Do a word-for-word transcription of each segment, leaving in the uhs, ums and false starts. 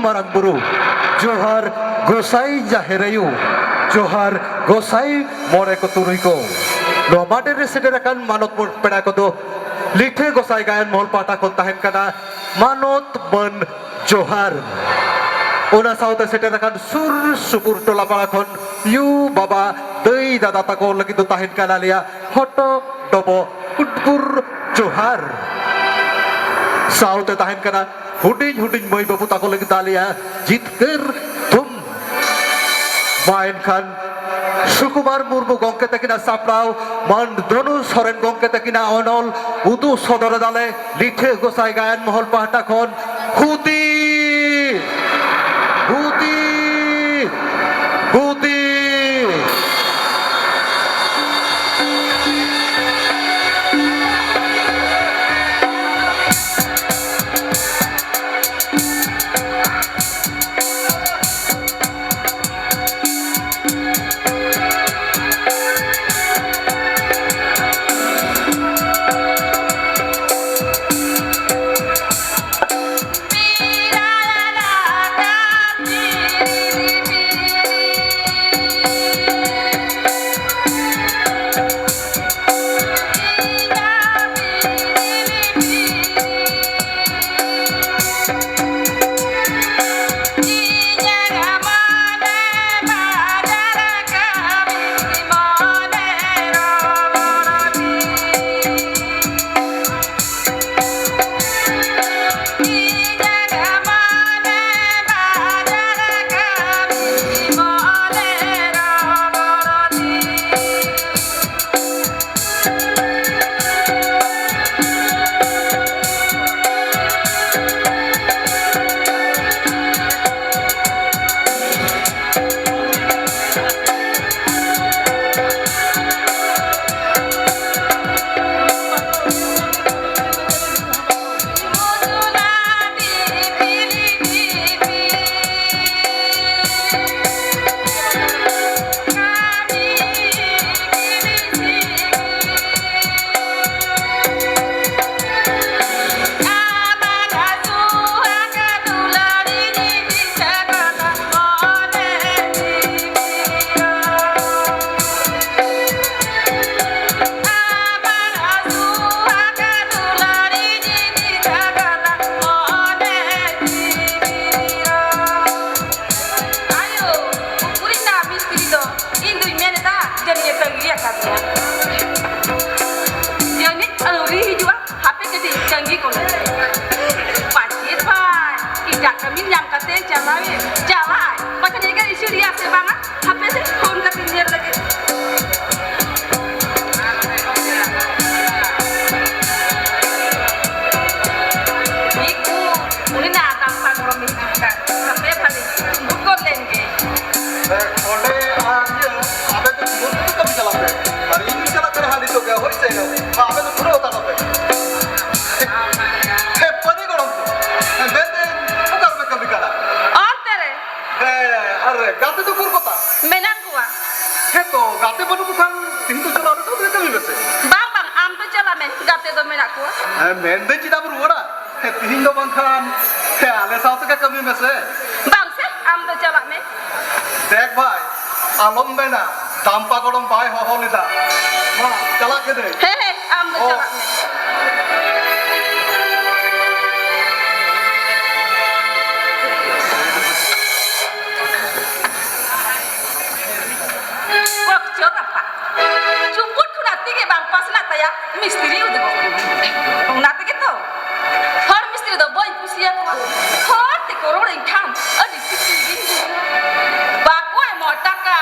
ᱢᱟᱨᱟᱝ ᱵᱩᱨᱩ, ᱡᱚᱦᱟᱨ ᱜᱚᱸᱥᱟᱭ ᱡᱟᱦᱮᱨ ᱟᱭᱳ, ᱡᱚᱦᱟᱨ ᱜᱚᱸᱥᱟᱭ ᱢᱚᱬᱮ ᱠᱚ ᱛᱩᱨᱩᱭ ᱠᱚ᱾ ᱱᱚᱣᱟ ᱢᱟᱰᱮᱨ ᱨᱮ ᱥᱮᱴᱮᱨ ᱟᱠᱟᱱ ᱢᱟᱱᱚᱛ ᱯᱮᱲᱟ ᱠᱚᱫᱚ ᱞᱤᱴᱷᱟᱹ ᱜᱚᱸᱥᱟᱭ ᱜᱟᱭᱟᱱ ᱢᱚᱦᱚᱞ ᱯᱟᱦᱴᱟ ᱠᱷᱚᱱ ᱛᱟᱦᱮᱱ ᱠᱟᱱᱟ ᱢᱟᱱᱚᱛ ᱢᱟᱹᱱ ᱡᱚᱦᱟᱨ᱾ ᱚᱱᱟ ᱥᱟᱶᱛᱮ ᱥᱮᱴᱮᱨ ᱟᱠᱟᱱ ᱥᱩᱨ ᱥᱩᱯᱩᱨ ᱴᱚᱞᱟ ᱯᱟᱲᱟ ᱠᱷᱚᱱ ᱭᱩ ᱵᱟᱵᱟ ᱫᱟᱹᱭ ᱫᱟᱫᱟ ᱛᱟᱠᱚ ᱞᱟᱹᱜᱤᱫ ᱫᱚ ᱛᱟᱦᱮᱱ ᱠᱟᱱᱟ ᱟᱞᱮᱭᱟᱜ ᱦᱚᱴᱚ ᱰᱚᱵᱚ ᱩᱴᱯᱩᱨ ᱡᱚᱦᱟᱨ᱾ ᱥᱟᱶᱛᱮ ᱛᱟᱦᱮᱱ ᱠᱟᱱᱟ ᱦᱩᱰᱤᱧ ᱦᱩᱰᱤᱧ ᱢᱟᱹᱭ ᱵᱟᱹᱵᱩ ᱛᱟᱠᱚ ᱞᱟᱹᱜᱤᱫ ᱫᱚ ᱟᱞᱮᱭᱟᱜ ᱡᱤᱛᱠᱟᱹᱨ ᱛᱷᱩᱢ᱾ ᱢᱟ ᱮᱱᱠᱷᱟᱱ ᱥᱩᱠᱩᱢᱟᱨ ᱢᱩᱨᱢᱩ ᱜᱚᱢᱠᱮ ᱛᱟᱹᱠᱤᱱᱟᱜ ᱥᱟᱯᱲᱟᱣ, ᱢᱟᱱ ᱫᱚᱱᱩ ᱥᱚᱨᱮᱱ ᱜᱚᱢᱠᱮ ᱛᱟᱹᱠᱤᱱᱟᱜ ᱚᱱᱚᱞ, ᱩᱫᱩᱜ ᱥᱚᱫᱚᱨ ᱮᱫᱟᱞᱮ ᱞᱤᱴᱷᱟᱹ ᱜᱚᱸᱥᱟᱭ ᱜᱟᱭᱟᱱ ᱢᱚᱦᱚᱞ ᱯᱟᱦᱴᱟ ᱠᱷᱚᱱ ᱦᱩᱫᱤ, ᱦᱩᱫᱤ, ᱦᱩᱫᱤ᱾ ᱧᱟᱢ ᱠᱟᱛᱮ ᱪᱟᱞᱟᱣᱮᱱ, ᱪᱟᱞᱟᱜᱼᱟᱭ᱾ ᱵᱟᱠᱷᱟᱱ ᱮᱜᱮᱨ ᱤᱥᱤᱲ ᱜᱮᱭᱟ ᱥᱮ ᱵᱟᱝᱟ? ᱦᱟᱯᱮ ᱥᱮ, ᱯᱷᱳᱱ ᱠᱟᱛᱮ ᱧᱮᱞ ᱞᱮᱜᱮ᱾ ᱤᱠᱩ, ᱩᱱᱤ ᱱᱟ ᱫᱟᱢᱯᱟ ᱜᱚᱲᱚᱢ ᱦᱤᱡᱩᱜ ᱠᱟᱱ᱾ ᱦᱟᱯᱮ ᱵᱷᱟᱞᱮ, ᱵᱩᱠᱚᱞ ᱞᱮᱱ ᱜᱮ᱾ ᱚᱸᱰᱮ ᱟᱨ ᱤᱭᱟᱹ, ᱟᱯᱮ ᱫᱚ ᱡᱩᱫᱟᱹ ᱡᱩᱫᱟᱹ ᱠᱟᱹᱢᱤ ᱪᱟᱞᱟᱜ ᱯᱮ᱾ ᱟᱨ ᱤᱧ ᱪᱟᱞᱟᱜ ᱠᱟᱱᱟ ᱦᱟᱺᱰᱤ ᱛᱚᱜᱮ, ᱦᱳᱭ ᱥᱮ? ᱟᱯᱮ ᱫᱚ ᱯᱩᱨᱟᱹ ᱦᱟᱛᱟᱲᱚᱜ ᱯᱮ᱾ ᱦᱮᱸ, ᱯᱟᱹᱨᱤ ᱜᱚᱲᱚᱢ ᱠᱚ᱾ ᱦᱮᱸ, ᱢᱮᱱᱫᱟᱹᱧ, ᱚᱠᱟ ᱨᱮᱯᱮ ᱠᱟᱹᱢᱤ ᱠᱟᱱᱟ? ᱚᱱᱛᱮ ᱨᱮ᱾ ᱦᱮᱸ, ᱟᱨ ᱜᱟᱛᱮ ᱫᱚ ᱩᱠᱩᱨ ᱠᱚ ᱛᱟ? ᱢᱮᱱᱟᱜ ᱠᱚᱣᱟ᱾ ᱦᱮᱸ ᱛᱚ, ᱜᱟᱛᱮ ᱵᱟᱹᱱᱩᱜ ᱠᱚ ᱠᱷᱟᱱ ᱛᱤᱦᱤᱧ ᱫᱚ ᱪᱚᱞᱚ ᱟᱞᱮ ᱥᱟᱶ ᱛᱮᱜᱮ ᱠᱟᱹᱢᱤ ᱢᱮᱥᱮ᱾ ᱵᱟᱝ, ᱵᱟᱝ, ᱟᱢ ᱫᱚ ᱪᱟᱞᱟᱜ ᱢᱮ, ᱜᱟᱛᱮ ᱫᱚ ᱢᱮᱱᱟᱜ ᱠᱚᱣᱟ᱾ ᱦᱮᱸ, ᱢᱮᱱᱫᱟᱹᱧ ᱪᱮᱫᱟᱜ ᱵᱚᱱ ᱨᱩᱣᱟᱹᱲᱟ? ᱦᱮᱸ, ᱛᱤᱦᱤᱧ ᱫᱚ ᱵᱟᱝᱠᱷᱟᱱ, ᱦᱮᱸ, ᱟᱞᱮ ᱥᱟᱶ ᱛᱮᱜᱮ ᱠᱟᱹᱢᱤ ᱢᱮᱥᱮ᱾ ᱵᱟᱝ ᱥᱮ, ᱟᱢ ᱫᱚ ᱪᱟᱞᱟᱜ ᱢᱮ᱾ ᱫᱮᱠ ᱵᱷᱟᱭ, ᱟᱞᱚᱢ ᱢᱮᱱᱟ, ᱫᱟᱢᱯᱟ ᱜᱚᱲᱚᱢ ᱵᱟᱭ ᱦᱚᱦᱚ ᱞᱮᱫᱟ᱾ ᱢᱟ, ᱪᱟᱞᱟᱜ ᱠᱟᱹᱱᱟᱹᱧ᱾ ᱦᱮᱸ, ᱦᱮᱸ, ᱟᱢ ᱫᱚ ᱚ᱾ ᱪᱟᱞᱟᱜ ᱢᱮ᱾ ᱵᱚᱠᱪᱚᱫ ᱨᱟᱯᱟᱜ᱾ ᱪᱩᱯᱩᱫ ᱠᱷᱚᱱᱟᱜ ᱛᱤ ᱜᱮ ᱵᱟᱝ ᱯᱟᱥᱱᱟᱜ ᱛᱟᱭᱟ, ᱢᱤᱥᱛᱨᱤ ᱩᱫᱩᱜᱚᱜ ᱠᱟᱱᱟ᱾ ᱚᱱᱟ ᱛᱮᱜᱮ ᱛᱚ ᱦᱚᱲ ᱢᱤᱥᱛᱨᱤ ᱫᱚ ᱵᱟᱹᱧ ᱠᱩᱥᱤᱭᱟᱠᱚᱣᱟ᱾ ᱦᱚᱲ ᱛᱮᱠᱚ ᱨᱚᱲᱟᱹᱧ ᱠᱷᱟᱱ ᱟᱹᱰᱤ ᱥᱤᱵᱤᱞ ᱜᱤᱧ ᱵᱩᱡᱷᱟᱹᱣᱟ᱾ ᱵᱟᱠᱚ ᱮᱢᱚᱜ ᱴᱟᱠᱟ,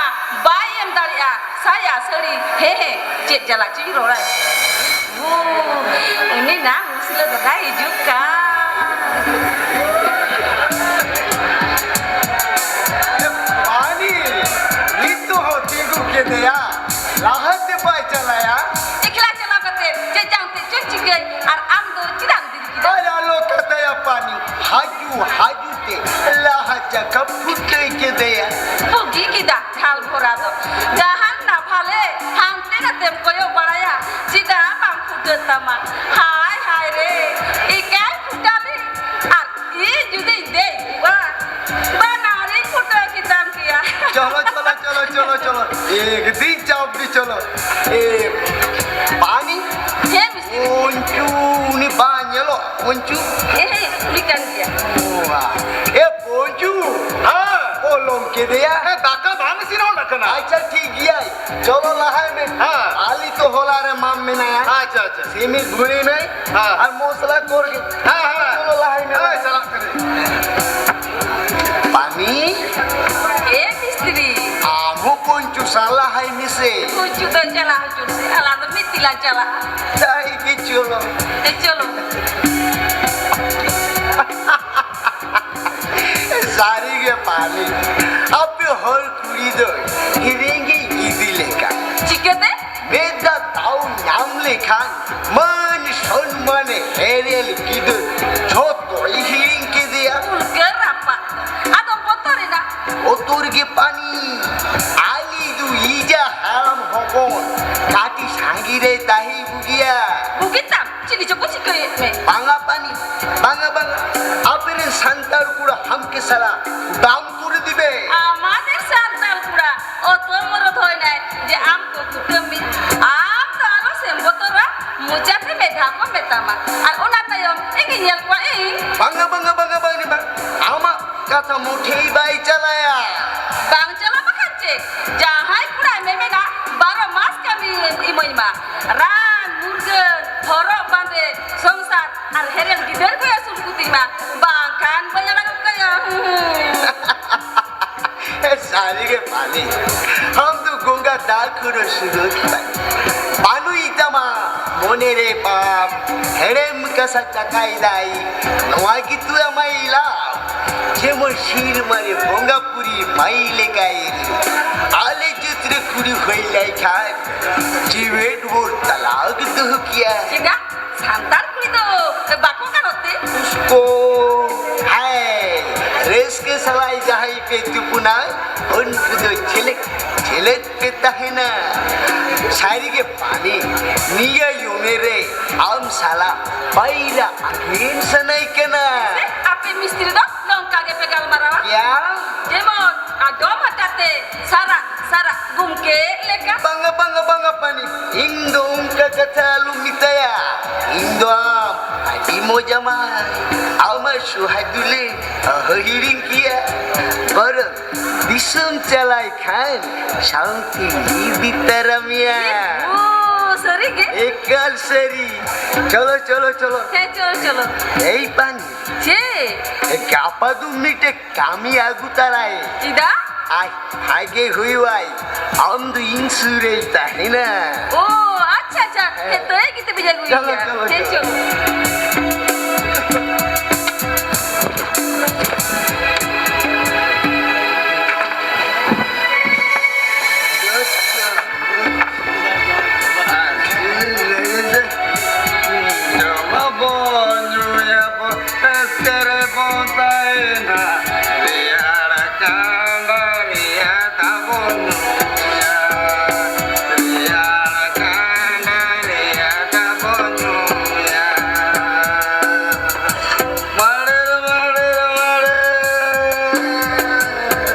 ᱵᱟᱭ ᱮᱢ ᱫᱟᱲᱮᱭᱟᱜᱼᱟ ᱥᱟᱭᱟ ᱥᱟᱹᱲᱤ᱾ ᱦᱮᱸ, ᱦᱮᱸ, ᱪᱮᱫ ᱡᱟᱞᱟ ᱪᱚᱧ ᱨᱚᱲᱟᱭ᱾ ᱳ, ᱩᱱᱤ ᱱᱟ ᱢᱩᱥᱞᱟᱹ ᱫᱟᱫᱟᱭ ᱦᱤᱡᱩᱜ ᱠᱟᱱ᱾ ᱵᱟᱱᱤ, ᱱᱤᱛ ᱦᱚᱸ ᱛᱤᱸᱜᱩ ᱠᱮᱫᱮᱭᱟ, ᱞᱟᱦᱟ ᱛᱮ ᱵᱟᱭ ᱪᱟᱞᱟᱭᱟ᱾ ᱮᱠᱞᱟ ᱪᱟᱞᱟᱣ ᱠᱟᱛᱮ ᱪᱮᱫ ᱡᱟᱝ ᱛᱮ ᱪᱚ ᱪᱤᱠᱟᱹᱭ, ᱟᱨ ᱟᱢ ᱫᱚ ᱪᱮᱫᱟᱜ ᱮᱢ ᱫᱮᱨᱤ ᱠᱮᱫᱟ? ᱟᱨ ᱟᱞᱚ ᱠᱟᱛᱟᱭᱟ ᱯᱟᱱᱤ, ᱦᱟᱡᱩ, ᱦᱟᱡᱩ ᱛᱮ ᱞᱟᱦᱟ ᱪᱟᱠᱟ ᱯᱷᱩᱴᱟᱹᱭ ᱠᱮᱫᱮᱭᱟ᱾ ᱵᱩᱜᱤ ᱠᱮᱫᱟ ᱠᱷᱟᱞ ᱵᱷᱚᱨᱟ ᱫᱚ᱾ ᱡᱟᱦᱟᱱ ᱱᱟ ᱵᱷᱟᱞᱮ ᱦᱟᱱᱛᱮ ᱱᱟᱛᱮᱢ ᱠᱚᱭᱚᱜ ᱵᱟᱲᱟᱭᱟ, ᱪᱮᱫᱟᱜ ᱵᱟᱝ ᱯᱷᱩᱴᱟᱹᱜ ᱛᱟᱢᱟ? ᱦᱟᱭ ᱦᱟᱭ ᱨᱮ, ᱮᱠᱟᱭ ᱯᱷᱩᱴᱟᱹᱞᱤ ᱟᱨ ᱤᱧ ᱡᱩᱫᱤᱧ ᱫᱮᱡ ᱠᱚᱜᱼᱟ, ᱵᱟᱱᱟᱨᱤᱧ ᱯᱷᱩᱴᱟᱹᱣ ᱠᱮᱛᱟᱢ ᱠᱮᱭᱟ᱾ ᱪᱚᱞᱚ, ᱪᱚᱞᱚ, ᱪᱚᱞᱚ, ᱪᱚᱞᱚ, ᱪᱚᱞᱚ᱾ ᱮᱠᱫᱤᱱ ᱪᱟᱯ ᱫᱤ, ᱪᱚᱞᱚ᱾ ᱮ, ᱯᱟᱱᱤ? ᱦᱮᱸ, ᱢᱤᱥᱛᱨᱤ᱾ ᱯᱚᱧᱪᱩ, ᱩᱱᱤ ᱵᱟᱝ ᱧᱮᱞᱚᱜ, ᱯᱚᱧᱪᱩ? ᱦᱮᱸ, ᱦᱮᱸ, ᱩᱱᱤ ᱠᱟᱱ ᱜᱮᱭᱟ᱾ ᱚ, ᱵᱟ᱾ ᱮ, ᱯᱚᱧᱪᱩ᱾ ᱦᱮᱸ᱾ ᱚᱞᱚᱢ ᱠᱮᱫᱮᱭᱟ? ᱦᱮᱸ, ᱫᱟᱠᱟ ᱵᱟᱝ ᱤᱥᱤᱱ ᱦᱚᱫ ᱟᱠᱟᱱᱟ᱾ ᱟᱪᱪᱷᱟ, ᱴᱷᱤᱠ ᱜᱮᱭᱟ᱾ ᱪᱚᱞᱚ ᱞᱟᱦᱟᱭ ᱢᱮ᱾ ᱦᱮᱸ᱾ ᱟᱞᱤ ᱛᱚ ᱦᱚᱞᱟ ᱨᱮ ᱢᱟᱢ ᱢᱮᱱᱟᱭᱟ᱾ ᱟᱪᱪᱷᱟ, ᱟᱪᱪᱷᱟ᱾ ᱥᱤᱢᱤ ᱜᱷᱩᱲᱤ ᱱᱟᱭ ᱦᱮᱸ᱾ ᱟᱨ ᱢᱚᱥᱞᱟ ᱠᱚᱨ ᱜᱮ᱾ ᱦᱮᱸ, ᱦᱮᱸ᱾ ᱪᱚᱞᱚ ᱞᱟᱦᱟᱭ ᱢᱮ᱾ ᱦᱮᱸ, ᱪᱟᱞᱟᱜ ᱠᱟᱹᱱᱟᱹᱧ᱾ ᱪᱟᱞᱟᱜ ᱦᱚᱪᱚ ᱥᱮ, ᱟᱞᱟᱝ ᱫᱚ ᱢᱤᱫ ᱛᱮᱞᱟᱝ ᱪᱟᱞᱟᱜᱼᱟ᱾ ᱛᱟᱭ ᱜᱮ ᱪᱚᱞᱚ᱾ ᱮ, ᱪᱚᱞᱚ᱾ ᱥᱟᱹᱨᱤ ᱜᱮ ᱯᱟᱞᱮ ᱟᱯᱮ ᱦᱚᱲ ᱠᱩᱲᱤ ᱫᱚ ᱨᱮᱸᱜᱮᱡ ᱜᱤᱫᱤ ᱞᱮᱠᱟ᱾ ᱪᱤᱠᱟᱹᱛᱮ? ᱢᱤᱫ ᱫᱷᱟᱣ ᱫᱟᱣ ᱧᱟᱢ ᱞᱮᱠᱷᱟᱱ ᱢᱟᱹᱱ ᱥᱚᱱᱢᱟᱱ ᱦᱮᱨᱮᱞ ᱜᱤᱫᱟᱹᱨ ᱡᱷᱚᱛᱚᱭ ᱦᱤᱲᱤᱧ ᱠᱮᱫᱮᱭᱟ᱾ ᱩᱞᱠᱟᱹ ᱨᱟᱯᱟᱜ ᱫᱚ᱾ ᱟᱫᱚ ᱵᱚᱛᱚᱨ ᱮᱱᱟ᱾ ᱵᱚᱛᱚᱨ ᱜᱮ ᱯᱟᱱᱤ᱾ ᱟᱞᱮ ᱫᱚ ᱤᱡᱟ ᱦᱟᱲᱟᱢ ᱦᱚᱯᱚᱱ ᱠᱟᱹᱴᱤᱡ ᱥᱟᱸᱜᱮ ᱨᱮ ᱛᱟᱦᱮᱸ ᱵᱩᱜᱤᱭᱟ᱾ ᱵᱩᱜᱤ ᱛᱟᱢ? ᱪᱤᱞᱤ ᱪᱚᱠᱚ ᱪᱤᱠᱟᱹᱭᱮᱫ ᱢᱮ? ᱵᱟᱝᱟ ᱯᱟᱱᱤ, ᱵᱟᱝᱟ, ᱵᱟᱝᱟ᱾ ᱟᱯᱮᱨᱮᱱ ᱥᱟᱱᱛᱟᱲ ᱠᱚᱲᱟ ᱦᱟᱢᱠᱮ ᱥᱟᱞᱟ ᱵᱟᱢ ᱠᱩᱨᱤ ᱫᱤᱵᱮ᱾ ᱟᱢᱟᱫᱮᱨ ᱥᱟᱱᱛᱟᱲ ᱠᱚᱲᱟ ᱚᱛᱚ ᱢᱚᱨᱚᱫ ᱦᱚᱭᱱᱟᱭ ᱡᱮ ᱟᱢ ᱠᱚ ᱠᱩᱴᱟᱹᱢ ᱢᱮ᱾ ᱟᱢ ᱫᱚ ᱟᱞᱚ ᱥᱮᱢ ᱵᱚᱛᱚᱨᱟ, ᱢᱚᱪᱟᱛᱮ ᱢᱤᱫ ᱫᱷᱟᱣ ᱠᱚ ᱢᱮᱛᱟᱢᱟ᱾ ᱟᱨ ᱚᱱᱟ ᱛᱟᱭᱚᱢ ᱤᱧ ᱧᱮᱞ ᱠᱚᱣᱟ ᱤᱧ᱾ ᱵᱟᱝᱟ, ᱵᱟᱝᱟ, ᱵᱟᱝᱟ, ᱵᱟᱝᱟ, ᱵᱟᱝᱟ᱾ ᱟᱢᱟᱜ ᱠᱟᱛᱷᱟ ᱢᱩᱴᱷᱟᱹᱭ ᱵᱟᱭ ᱪᱟᱞᱟᱭᱟ᱾ ᱵᱟᱝ ᱪᱟᱞᱟᱣ ᱵᱟᱠᱷᱟᱱ ᱪᱮᱫ? ᱡᱟᱦᱟᱸᱭ ᱠᱚᱲᱟᱭ ᱢᱮᱢᱮᱱᱟ, ᱵᱟᱨᱚ ᱢᱟᱥ ᱠᱟᱹᱢᱤ ᱤᱢᱟᱹᱧ ᱢᱟ᱾ ᱨᱟᱱ, ᱢᱩᱨᱜᱟᱹᱱ, ᱦᱚᱨᱚᱜ ᱵᱟᱸᱫᱮ, ᱥᱚᱝᱥᱟᱨ ᱟᱨ ᱦᱮᱨᱮᱞ ᱜᱤᱫᱟᱹᱨ ᱠᱚᱭ ᱟᱹᱥᱩᱞ ᱠᱚᱛᱤᱧ ᱢᱟ᱾ ᱵᱟᱝᱠᱷᱟᱱ ᱵᱟᱹᱧ ᱟᱲᱟᱜ ᱠᱟᱭᱟ᱾ ᱥᱟᱹᱨᱤ ᱜᱮ ᱯᱟᱞᱮ ᱟᱢ ᱫᱚ ᱜᱚᱸᱜᱟ ᱫᱟᱜ ᱠᱷᱩᱨᱟᱹ ᱥᱩᱫᱷᱟᱹ ᱠᱮᱫᱟᱭ᱾ ᱵᱟᱹᱱᱩᱭ ᱛᱟᱢᱟ ᱢᱚᱱᱮ ᱨᱮ ᱯᱟᱯ, ᱦᱮᱲᱮᱢ ᱠᱟᱥᱟ ᱪᱟᱠᱟᱭ ᱫᱟᱭ᱾ ᱱᱚᱣᱟ ᱜᱮᱛᱚ ᱟᱢᱟᱭ ᱞᱟᱵᱷ᱾ ᱡᱮᱢᱚᱱ ᱥᱤᱨᱢᱟ ᱨᱮ ᱵᱚᱸᱜᱟ ᱯᱩᱨᱤ ᱢᱟᱹᱭ ᱞᱮᱠᱟᱭ ᱨᱤ᱾ ᱟᱞᱮ ᱡᱟᱹᱛ ᱨᱮ ᱠᱩᱲᱤ ᱦᱩᱭ ᱞᱮᱱ ᱠᱷᱟᱱ ᱡᱤᱣᱮᱫ ᱵᱷᱳᱨ ᱛᱟᱞᱟᱠ ᱫᱚᱦᱚ ᱠᱮᱭᱟ᱾ ᱪᱮᱫᱟᱜ? ᱥᱟᱱᱛᱟᱲ ᱠᱩᱲᱤ ᱫᱚ ᱵᱟᱠᱚ ᱜᱟᱱᱚᱜ ᱛᱮ? ᱩᱥᱠᱳ ᱦᱟᱭ, ᱨᱟᱹᱥᱠᱟᱹ ᱥᱟᱞᱟᱭ ᱡᱟᱦᱟᱸᱭ ᱯᱮ ᱛᱩᱯᱩᱱᱟ, ᱩᱱᱠᱩ ᱫᱚ ᱪᱷᱮᱞᱮᱠ ᱪᱷᱮᱞᱮᱠ ᱯᱮ ᱛᱟᱦᱮᱱᱟ᱾ ᱥᱟᱹᱨᱤ ᱜᱮ ᱯᱟᱞᱮ ᱱᱤᱭᱟᱹ ᱩᱢᱮᱨ ᱨᱮ ᱟᱢ ᱥᱟᱞᱟᱜ ᱯᱟᱭᱨᱟ ᱟᱸᱜᱮᱱ ᱥᱟᱱᱟᱭ ᱠᱟᱱᱟ᱾ ᱟᱯᱮ ᱢᱤᱥᱛᱨᱤ ᱫᱚ ᱱᱚᱝᱠᱟ ᱜᱮᱯᱮ ᱜᱟᱞᱢᱟᱨᱟᱣᱟ? ᱭᱟ᱾ ᱡᱮᱢᱚᱱ ᱟᱰᱚᱢ ᱟᱠᱟᱛᱮ ᱥᱟᱨᱟᱜ ᱥᱟᱨᱟᱜ ᱜᱚᱢᱠᱮ ᱞᱮᱠᱟ᱾ ᱵᱟᱝᱟ, ᱵᱟᱝᱟ, ᱵᱟᱝᱟ ᱯᱟᱱᱤ, ᱤᱧ ᱫᱚ ᱚᱱᱠᱟ ᱠᱟᱛᱷᱟ ᱟᱞᱚᱢ ᱢᱮᱛᱟᱭᱟ᱾ ᱤᱧ ᱫᱚ ᱟᱢ ᱟᱹᱰᱤ ᱢᱚᱡᱟ ᱢᱟᱭ, ᱟᱢᱟᱜ ᱥᱚᱦᱟᱜ ᱫᱩᱞᱟᱹᱲ ᱚᱦᱚ ᱦᱤᱲᱤᱧ ᱠᱮᱭᱟ᱾ ᱵᱚᱨᱚᱝ ᱫᱤᱥᱚᱢ ᱪᱟᱞᱟᱭ ᱠᱷᱟᱱ ᱥᱟᱶᱛᱮ ᱤᱫᱤ ᱛᱟᱨᱟ ᱢᱮᱭᱟ᱾ ᱳ, ᱥᱟᱹᱨᱤ ᱜᱮ? ᱮᱠᱟᱞ ᱥᱟᱹᱨᱤ᱾ ᱪᱚᱞᱚ, ᱪᱚᱞᱚ, ᱪᱚᱞᱚ᱾ ᱦᱮᱸ, ᱪᱚᱞᱚ, ᱪᱚᱞᱚ᱾ ᱮᱭ ᱯᱟᱱᱤ᱾ ᱪᱮᱫ? ᱜᱟᱯᱟ ᱫᱚ ᱢᱤᱫᱴᱮᱡ ᱠᱟᱹᱢᱤ ᱟᱹᱜᱩ ᱛᱟᱨᱟᱭ᱾ ᱪᱮᱫᱟᱜ? ᱟᱡ ᱵᱷᱟᱜᱮ ᱦᱩᱭᱩᱜᱼᱟᱭ, ᱟᱢ ᱫᱚ ᱤᱧ ᱥᱩᱨ ᱨᱮᱭ ᱛᱟᱦᱮᱱᱟ᱾ ᱳ, ᱟᱪᱪᱷᱟ, ᱟᱪᱪᱷᱟ᱾ ᱦᱮᱸ, ᱛᱟᱹᱭ ᱜᱮ ᱛᱚᱵᱮ ᱟᱹᱜᱩᱭᱮᱭᱟ᱾ ᱪᱚᱞᱚ, ᱪᱚᱞᱚ, ᱦᱮᱸ, ᱪᱚᱞᱚ᱾ ᱪᱚᱞᱚ᱾ ᱡᱚᱢᱟᱵᱚᱱ, ᱧᱩᱭᱟᱵᱚᱱ, ᱨᱟᱹᱥᱠᱟᱹ ᱨᱮᱵᱚᱱ ᱛᱟᱦᱮᱱᱟ᱾ ᱨᱮᱭᱟᱲ ᱟᱠᱟᱱ ᱨᱮᱭᱟᱲ ᱫᱟᱜ ᱵᱚᱱ ᱧᱩᱭᱟ᱾ ᱨᱮᱭᱟᱲ ᱟᱠᱟᱱ ᱨᱮᱭᱟᱲ ᱫᱟᱜ ᱵᱚᱱ ᱧᱩᱭᱟ᱾ ᱢᱟᱲᱮᱨ, ᱢᱟᱲᱮᱨ, ᱢᱟᱲᱮᱨ᱾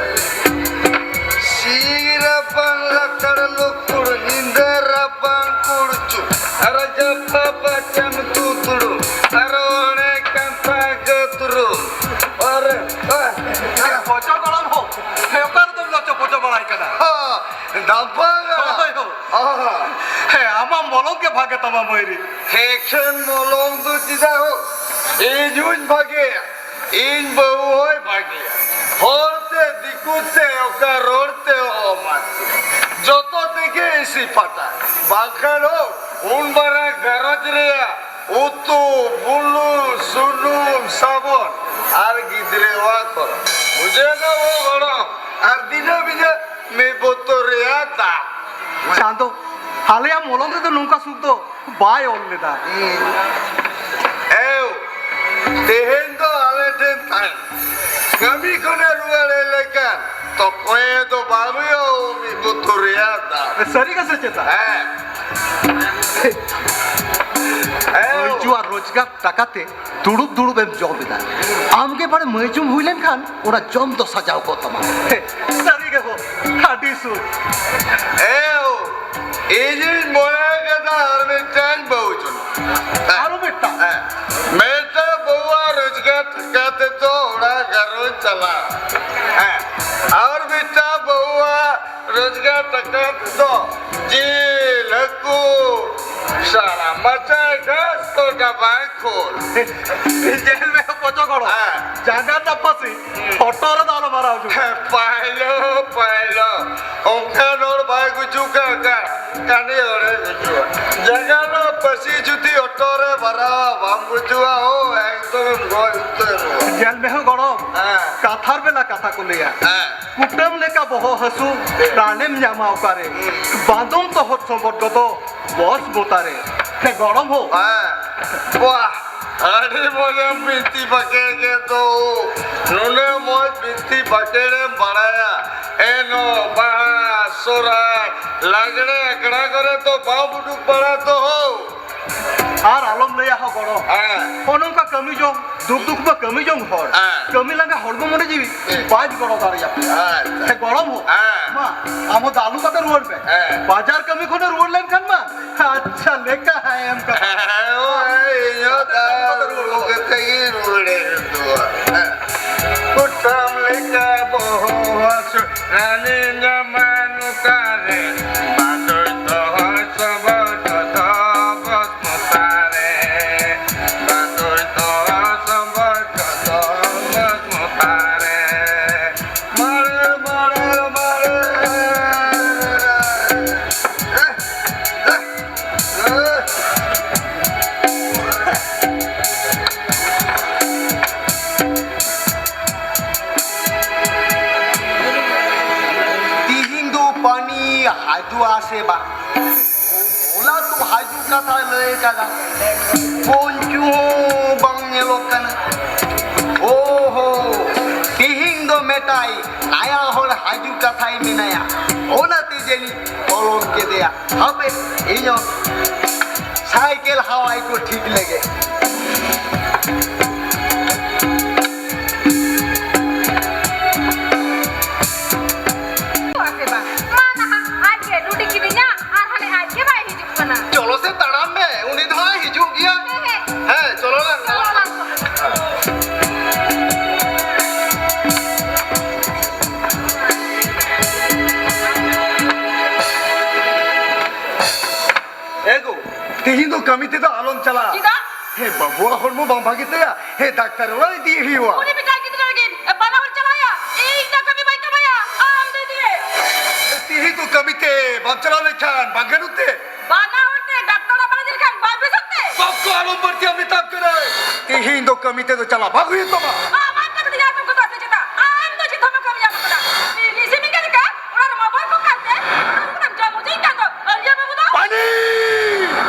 ᱥᱤᱧ ᱨᱟᱯᱟᱝ ᱞᱟᱛᱟᱲ ᱞᱩᱠᱩᱲ, ᱧᱤᱫᱟᱹ ᱨᱟᱯᱟᱝ ᱠᱩᱲᱪᱩ, ᱟᱨ ᱡᱟᱯᱟ ᱵᱟᱪᱟᱢ ᱛᱩᱛᱩᱲᱩ, ᱟᱨ ᱚᱲᱮ ᱠᱟᱱᱛᱟ ᱜᱟᱹᱛᱨᱩ᱾ ᱟᱨ, ᱟᱨ, ᱵᱚᱪᱚ ᱜᱚᱲᱚᱢ ᱦᱚᱸ, ᱦᱮᱸ, ᱚᱠᱟ ᱨᱮᱫᱚᱢ ᱞᱚᱪᱚ ᱯᱚᱪᱚ ᱵᱟᱲᱟᱭ ᱠᱟᱱᱟ? ᱦᱚᱸ, ᱫᱟᱢᱯᱟᱝ ᱜᱟᱲᱟ᱾ ᱦᱳᱭ, ᱦᱳᱭ᱾ ᱦᱚᱸ᱾ ᱦᱮᱸ, ᱟᱢᱟᱜ ᱢᱚᱞᱚᱝ ᱜᱮ ᱵᱷᱟᱜᱮ ᱛᱟᱢᱟ, ᱢᱟᱹᱭᱨᱤ᱾ ᱦᱮᱸ, ᱠᱷᱟᱱ ᱢᱚᱞᱚᱝ ᱫᱚ ᱪᱮᱫᱟᱜ ᱦᱳ? ᱤᱧ ᱦᱚᱸᱧ ᱵᱷᱟᱜᱮᱭᱟ᱾ ᱤᱧ ᱵᱟᱹᱦᱩ ᱦᱚᱸᱭ ᱵᱷᱟᱜᱮᱭᱟ᱾ ᱦᱚᱲ ᱛᱮ, ᱫᱤᱠᱩ ᱛᱮ, ᱚᱠᱟ ᱨᱚᱲ ᱛᱮ ᱚᱦᱚᱢ ᱟᱹᱛᱠᱤᱨᱟ᱾ ᱡᱚᱛᱚ ᱛᱮᱜᱮ ᱤᱥᱤ ᱯᱟᱴᱟ᱾ ᱵᱟᱝᱠᱷᱟᱱ ᱦᱚᱸ ᱩᱱ ᱢᱟᱨᱟᱝ ᱜᱷᱟᱨᱚᱸᱡᱽ ᱨᱮᱭᱟᱜ ᱩᱛᱩ, ᱵᱩᱞᱩᱝ, ᱥᱩᱱᱩᱢ, ᱥᱟᱵᱚᱱ ᱟᱨ ᱜᱤᱫᱽᱨᱟᱹᱣᱟᱜ ᱠᱷᱚᱨᱚᱪ᱾ ᱵᱩᱡᱷᱟᱹᱣ ᱫᱟ ᱵᱚ ᱜᱚᱲᱚᱢ? ᱟᱨ ᱫᱤᱱᱟᱹᱢ ᱦᱤᱞᱳᱜ ᱢᱤᱫ ᱵᱳᱛᱚᱞ ᱨᱮᱭᱟᱜ ᱫᱟᱜ᱾ ᱪᱟᱸᱫᱚ, ᱟᱞᱮᱭᱟᱜ ᱢᱚᱞᱚᱝ ᱨᱮᱫᱚ ᱱᱚᱝᱠᱟ ᱥᱩᱠ ᱫᱚ ᱵᱟᱭ ᱚᱞ ᱞᱮᱫᱟ᱾ ᱮᱣ, ᱛᱮᱦᱮᱧ ᱫᱚ ᱟᱞᱮ ᱴᱷᱮᱱ ᱛᱟᱦᱮᱱ᱾ ᱠᱟᱹᱢᱤ ᱠᱷᱚᱱᱮ ᱨᱩᱣᱟᱹᱲ ᱦᱮᱡ ᱞᱮᱱᱠᱷᱟᱱ ᱛᱚᱠᱚᱭ ᱫᱚ ᱵᱟᱝ ᱦᱩᱭᱩᱜᱼᱟ ᱢᱤᱫ ᱵᱳᱛᱚᱞ ᱨᱮᱭᱟᱜ ᱫᱟᱜ᱾ ᱥᱟᱹᱨᱤ ᱜᱮ ᱥᱮ ᱪᱮᱛᱟ? ᱦᱮᱸ᱾ ᱮᱣ᱾ ᱨᱳᱡᱽᱜᱟᱨ ᱴᱟᱠᱟᱛᱮ ᱫᱩᱲᱩᱵ ᱫᱩᱲᱩᱵ ᱮᱢ ᱡᱚᱢ ᱮᱫᱟ᱾ ᱟᱢᱜᱮ ᱵᱟᱲᱮ ᱢᱟᱹᱭᱡᱩᱢ ᱦᱩᱭ ᱞᱮᱱᱠᱷᱟᱱ ᱚᱱᱟ ᱡᱚᱢ ᱫᱚ ᱥᱟᱡᱟᱣ ᱠᱚᱜ ᱛᱟᱢᱟ᱾ ᱦᱮᱸ, ᱥᱟᱹᱨᱤ ᱜᱮ ᱦᱳ, ᱟᱹᱰᱤ ᱥᱩᱠ᱾ ᱮᱣ, ᱤᱧᱤᱧ ᱢᱚᱱᱮ ᱠᱟᱫᱟ ᱟᱨ ᱢᱤᱫᱴᱟᱝ ᱵᱟᱹᱦᱩ ᱡᱚᱱᱚᱜ᱾ ᱟᱨᱚ ᱢᱤᱫᱴᱟᱝ? ᱦᱮᱸ, ᱢᱤᱫᱴᱟᱝ ᱵᱟᱹᱦᱩᱣᱟᱜ ᱨᱳᱡᱽᱜᱟᱨ ᱴᱟᱠᱟ ᱛᱮᱫᱚ ᱚᱲᱟᱜ ᱜᱷᱟᱨᱚᱸᱡᱽ ᱪᱟᱞᱟᱜᱼᱟ᱾ ᱦᱮᱸ, ᱟᱨ ᱢᱤᱫᱴᱟᱝ ᱵᱟᱹᱦᱩᱣᱟᱜ ᱨᱳᱡᱽᱜᱟᱨ ᱴᱟᱠᱟ ᱛᱮᱫᱚ ᱡᱤᱞ, ᱦᱟᱹᱠᱩ, ᱥᱟᱨᱟ ᱢᱟᱪᱟᱭ ᱜᱷᱟᱥ ᱠᱚ ᱰᱟᱵᱟᱭ ᱠᱷᱳᱞ᱾ ᱧᱮᱞ ᱢᱮ ᱯᱚᱪᱚ ᱜᱚᱲᱚ, ᱦᱮᱸ᱾ ᱡᱟᱸᱜᱟ ᱪᱟᱯᱟᱥᱤ, ᱦᱚᱴᱚᱜ ᱨᱮᱫᱚ ᱟᱞᱚᱢ ᱯᱟᱭᱞᱚ, ᱯᱟᱭᱞᱚ᱾ ᱚᱱᱠᱟᱱ ᱦᱚᱲ ᱵᱟᱭ ᱜᱩᱡᱩᱜᱼᱟ, ᱚᱱᱠᱟ ᱠᱟᱹᱢᱤ ᱦᱚᱲᱮ ᱜᱩᱡᱩᱜᱼᱟ᱾ ᱡᱟᱸᱜᱟ ᱨᱮ ᱯᱟᱹᱥᱤ ᱡᱩᱫᱤ ᱚᱴᱚ ᱨᱮ ᱵᱷᱟᱨᱟᱣᱟ, ᱵᱟᱢ ᱜᱩᱡᱩᱜᱼᱟ, ᱦᱳ, ᱮᱠᱫᱚᱢᱮᱢ ᱜᱚᱡ ᱩᱛᱟᱹᱨᱚᱜᱼᱟ᱾ ᱧᱮᱞ ᱢᱮ ᱦᱳ ᱜᱚᱲᱚᱢ, ᱦᱮᱸ᱾ ᱠᱟᱛᱷᱟ ᱨᱮ ᱵᱮᱞᱟ ᱠᱟᱛᱷᱟ ᱠᱚ ᱞᱟᱹᱭᱟ, ᱦᱮᱸ᱾ ᱠᱩᱴᱟᱹᱢ ᱞᱮᱠᱟ ᱵᱚᱦᱚᱜ ᱦᱟᱹᱥᱩ, ᱦᱮᱸ᱾ ᱨᱟᱱᱮᱢ ᱧᱟᱢᱟ ᱚᱠᱟᱨᱮ? ᱦᱩᱸ᱾ ᱵᱟᱸᱫᱚᱢ ᱛᱚᱦᱚᱫ ᱥᱚᱢᱵᱚᱫ ᱜᱚᱫᱚ ᱵᱚᱥ ᱵᱚᱛᱟᱨᱮ᱾ ᱦᱮᱸ ᱜᱚᱲᱚᱢ ᱦᱳ᱾ ᱦᱮᱸ᱾ ᱵᱟᱦ! ᱟᱹᱰᱤ ᱢᱚᱡᱮᱢ ᱵᱤᱱᱛᱤ ᱵᱟᱠᱷᱮᱲ ᱠᱮᱫ ᱫᱚ᱾ ᱱᱩᱱᱟᱹᱜ ᱢᱚᱡᱽ ᱵᱤᱱᱛᱤ ᱵᱟᱠᱷᱮᱲᱮᱢ ᱵᱟᱲᱟᱭᱟ᱾ ᱮᱱᱚ, ᱵᱟᱦᱟ, ᱥᱚᱨᱦᱟᱭ, ᱞᱟᱜᱽᱲᱮ ᱟᱠᱷᱲᱟ ᱠᱚᱨᱮ ᱫᱚ ᱵᱟᱢ ᱩᱰᱩᱠ ᱵᱟᱲᱟ ᱫᱚ᱾ ᱟᱨ ᱟᱞᱚᱢ ᱞᱟᱹᱭᱟ ᱦᱚ ᱜᱚᱲᱚ᱾ ᱦᱮᱸ᱾ ᱦᱚᱸ ᱱᱚᱝᱠᱟ ᱠᱟᱹᱢᱤ ᱡᱚᱝ, ᱫᱩᱠ ᱫᱩᱠ ᱢᱟ ᱠᱟᱹᱢᱤ ᱡᱚᱝ ᱦᱚᱲ᱾ ᱦᱮᱸ᱾ ᱠᱟᱹᱢᱤ ᱞᱟᱸᱜᱟ ᱦᱚᱲᱢᱚ ᱢᱚᱱᱮ ᱡᱤᱣᱤ ᱦᱮᱸ᱾ ᱵᱟᱭ ᱜᱚᱲᱚ ᱫᱟᱲᱮᱭᱟᱜ ᱯᱮᱭᱟ᱾ ᱟᱪᱪᱷᱟ᱾ ᱥᱮ ᱜᱚᱲᱚᱢ ᱦᱚᱸ᱾ ᱦᱮᱸ᱾ ᱢᱟ, ᱟᱢ ᱦᱚᱸ ᱫᱟᱞᱩ ᱠᱟᱛᱮ ᱨᱩᱣᱟᱹᱲ ᱯᱮ᱾ ᱦᱮᱸ᱾ ᱵᱟᱡᱟᱨ ᱠᱟᱹᱢᱤ ᱠᱷᱚᱱᱮ ᱨᱩᱣᱟᱹᱲ ᱞᱮᱱᱠᱷᱟᱱ ᱢᱟ, ᱟᱪᱪᱷᱟ, ᱞᱮᱠᱟ ᱦᱟᱭ ᱮᱢ ᱠᱟᱛᱮ᱾ ᱦᱮᱸ, ᱳᱭ, ᱤᱧ ᱦᱚᱸ ᱫᱟᱞᱩ ᱠᱟᱛᱮ ᱜᱤᱧ ᱨᱩᱣᱟᱹᱲ ᱦᱮᱡ ᱠᱚᱜᱼᱟ᱾ ᱦᱮᱸ᱾ ᱠᱩᱴᱟᱹᱢ ᱞᱮᱠᱟ ᱵᱚᱦᱚᱜ ᱦᱟᱹᱥᱩ, ᱨᱟᱱᱤ ᱧᱟᱢᱟ ᱱᱚᱠᱟᱨᱮ? ᱵᱟᱫᱚᱭ ᱫᱚᱦᱚᱭ ᱥᱚᱵᱚᱭ ᱫᱚ ᱵᱚᱥ ᱢᱚᱛᱟᱨᱮ᱾ ᱵᱟᱫᱚᱭ ᱫᱚᱦᱚᱭ ᱥᱚᱵᱚᱭ ᱫᱚ ᱵᱚᱥ ᱢᱚᱛᱟᱨᱮ᱾ ᱢᱟᱨᱮ, ᱢᱟᱨᱮ, ᱢᱟᱨᱮ᱾ ᱛᱤᱦᱤᱧ ᱫᱚ ᱯᱟᱱᱤ ᱦᱟᱡᱩᱜᱼᱟ ᱥᱮ ᱵᱟᱝ? ᱦᱚᱞᱟ ᱛᱚ ᱦᱟᱡᱩᱜ ᱠᱟᱛᱷᱟ ᱞᱟᱹᱭ ᱠᱟᱫᱟ, ᱯᱚᱧᱪᱩ ᱦᱚᱸ ᱵᱟᱝ ᱧᱮᱞᱚᱜ ᱠᱟᱱᱟ᱾ ᱳᱦᱳ, ᱛᱤᱦᱤᱧ ᱫᱚ ᱢᱮᱴᱟᱭ ᱱᱟᱭᱟ ᱦᱚᱲ ᱦᱟᱡᱩᱜ ᱠᱟᱛᱷᱟᱭ ᱢᱮᱱᱟᱭᱟ, ᱚᱱᱟᱛᱮ ᱡᱟᱹᱱᱤᱡ ᱵᱚᱞᱚᱱ ᱠᱮᱫᱮᱭᱟ᱾ ᱦᱟᱯᱮ, ᱤᱧ ᱦᱚᱸ ᱥᱟᱭᱠᱮᱞ ᱦᱟᱣᱟᱭ ᱠᱚ ᱴᱷᱤᱠ ᱞᱮᱜᱮ᱾ ᱟᱥᱮ ᱵᱟᱝ? ᱢᱟ ᱱᱟᱦᱟᱜ, ᱟᱡ ᱜᱮ ᱰᱩᱰᱤ ᱠᱤᱫᱤᱧᱟ ᱟᱨ ᱦᱟᱱᱮ ᱟᱡ ᱜᱮ ᱵᱟᱭ ᱦᱤᱡᱩᱜ ᱠᱟᱱᱟ᱾ ᱪᱚᱞᱚ ᱥᱮ ᱛᱟᱲᱟᱢ ᱢᱮ, ᱩᱱᱤ ᱫᱚ ᱦᱟᱸᱜ ᱦᱤᱡᱩᱜ ᱜᱮᱭᱟ᱾ ᱦᱮᱸ, ᱦᱮᱸ᱾ ᱦᱮᱸ, ᱪᱚᱞᱚ ᱞᱟᱝ ᱪᱚᱞᱚ ᱞᱟᱝ᱾ ᱮ ᱜᱳ, ᱛᱤᱦᱤᱧ ᱫᱚ ᱠᱟᱹᱢᱤ ᱛᱮᱫᱚ ᱟᱞᱚᱢ ᱪᱟᱞᱟᱜᱼᱟ᱾ ᱪᱮᱫᱟᱜ? ᱦᱮᱸ, ᱵᱟᱹᱵᱩᱣᱟᱜ ᱦᱚᱲᱢᱚ ᱵᱟᱝ ᱵᱷᱟᱜᱮ ᱛᱟᱭᱟ᱾ ᱦᱮᱸ, ᱰᱟᱠᱛᱟᱨ ᱚᱲᱟᱜ ᱤᱫᱤᱭᱮ ᱦᱩᱭᱩᱜᱼᱟ᱾ ᱩᱱᱤ ᱵᱮᱴᱟ ᱜᱤᱫᱽᱨᱟᱹ ᱞᱟᱹᱜᱤᱫ ᱵᱟᱱᱟ ᱦᱚᱲ ᱪᱟᱞᱟᱣ ᱦᱩᱭᱩᱜᱼᱟ᱾ ᱤ ᱮ, ᱵᱟᱢ ᱪᱟᱞᱟᱣ ᱞᱮᱱᱠᱷᱟᱱ ᱵᱟᱝ ᱜᱟᱱᱚᱜ ᱛᱮ? ᱵᱟᱱᱟ ᱦᱚᱲ ᱛᱮ ᱰᱟᱠᱛᱟᱨ ᱚᱲᱟᱜ ᱵᱟᱝ ᱤᱫᱤ ᱞᱮᱠᱷᱟᱱ ᱵᱟᱭ ᱵᱮᱥᱚᱜ ᱛᱮ? ᱵᱟᱯ ᱠᱚ ᱟᱞᱚᱢ ᱵᱟᱹᱲᱛᱤᱭᱟ, ᱢᱮᱛᱟᱢ ᱠᱟᱱᱟᱭ᱾ ᱛᱤᱦᱤᱧ ᱫᱚ ᱠᱟᱹᱢᱤ ᱛᱮᱫᱚ ᱪᱟᱞᱟᱣ ᱵᱟᱝ ᱦᱩᱭᱩᱜ ᱛᱟᱢᱟ᱾ ᱟᱢᱟᱜ ᱠᱟᱛᱷᱟ ᱛᱮᱜᱮ ᱟᱨ ᱠᱚ ᱠᱟᱛᱷᱟ ᱥᱮ ᱪᱮᱫᱟᱜ? ᱟᱢ ᱫᱚ ᱪᱮᱫ ᱦᱚᱸ ᱵᱟᱢ ᱠᱟᱹᱢᱤᱭᱟ ᱠᱟᱫᱟ᱾ ᱢᱤ-, ᱢᱤᱥᱤ ᱢᱤᱠᱟ ᱞᱮᱠᱟ ᱚᱲᱟᱜ ᱨᱮ ᱢᱟ ᱵᱚᱞ ᱠᱚ ᱠᱟᱱ ᱛᱮ, ᱚᱱᱟ ᱡᱚᱢ ᱦᱚᱪᱚᱧ ᱠᱟᱱ ᱫᱚ ᱟᱹᱞᱤᱭᱟ ᱵᱟᱹᱵᱩ ᱫᱚ᱾ ᱯᱟᱱᱤ!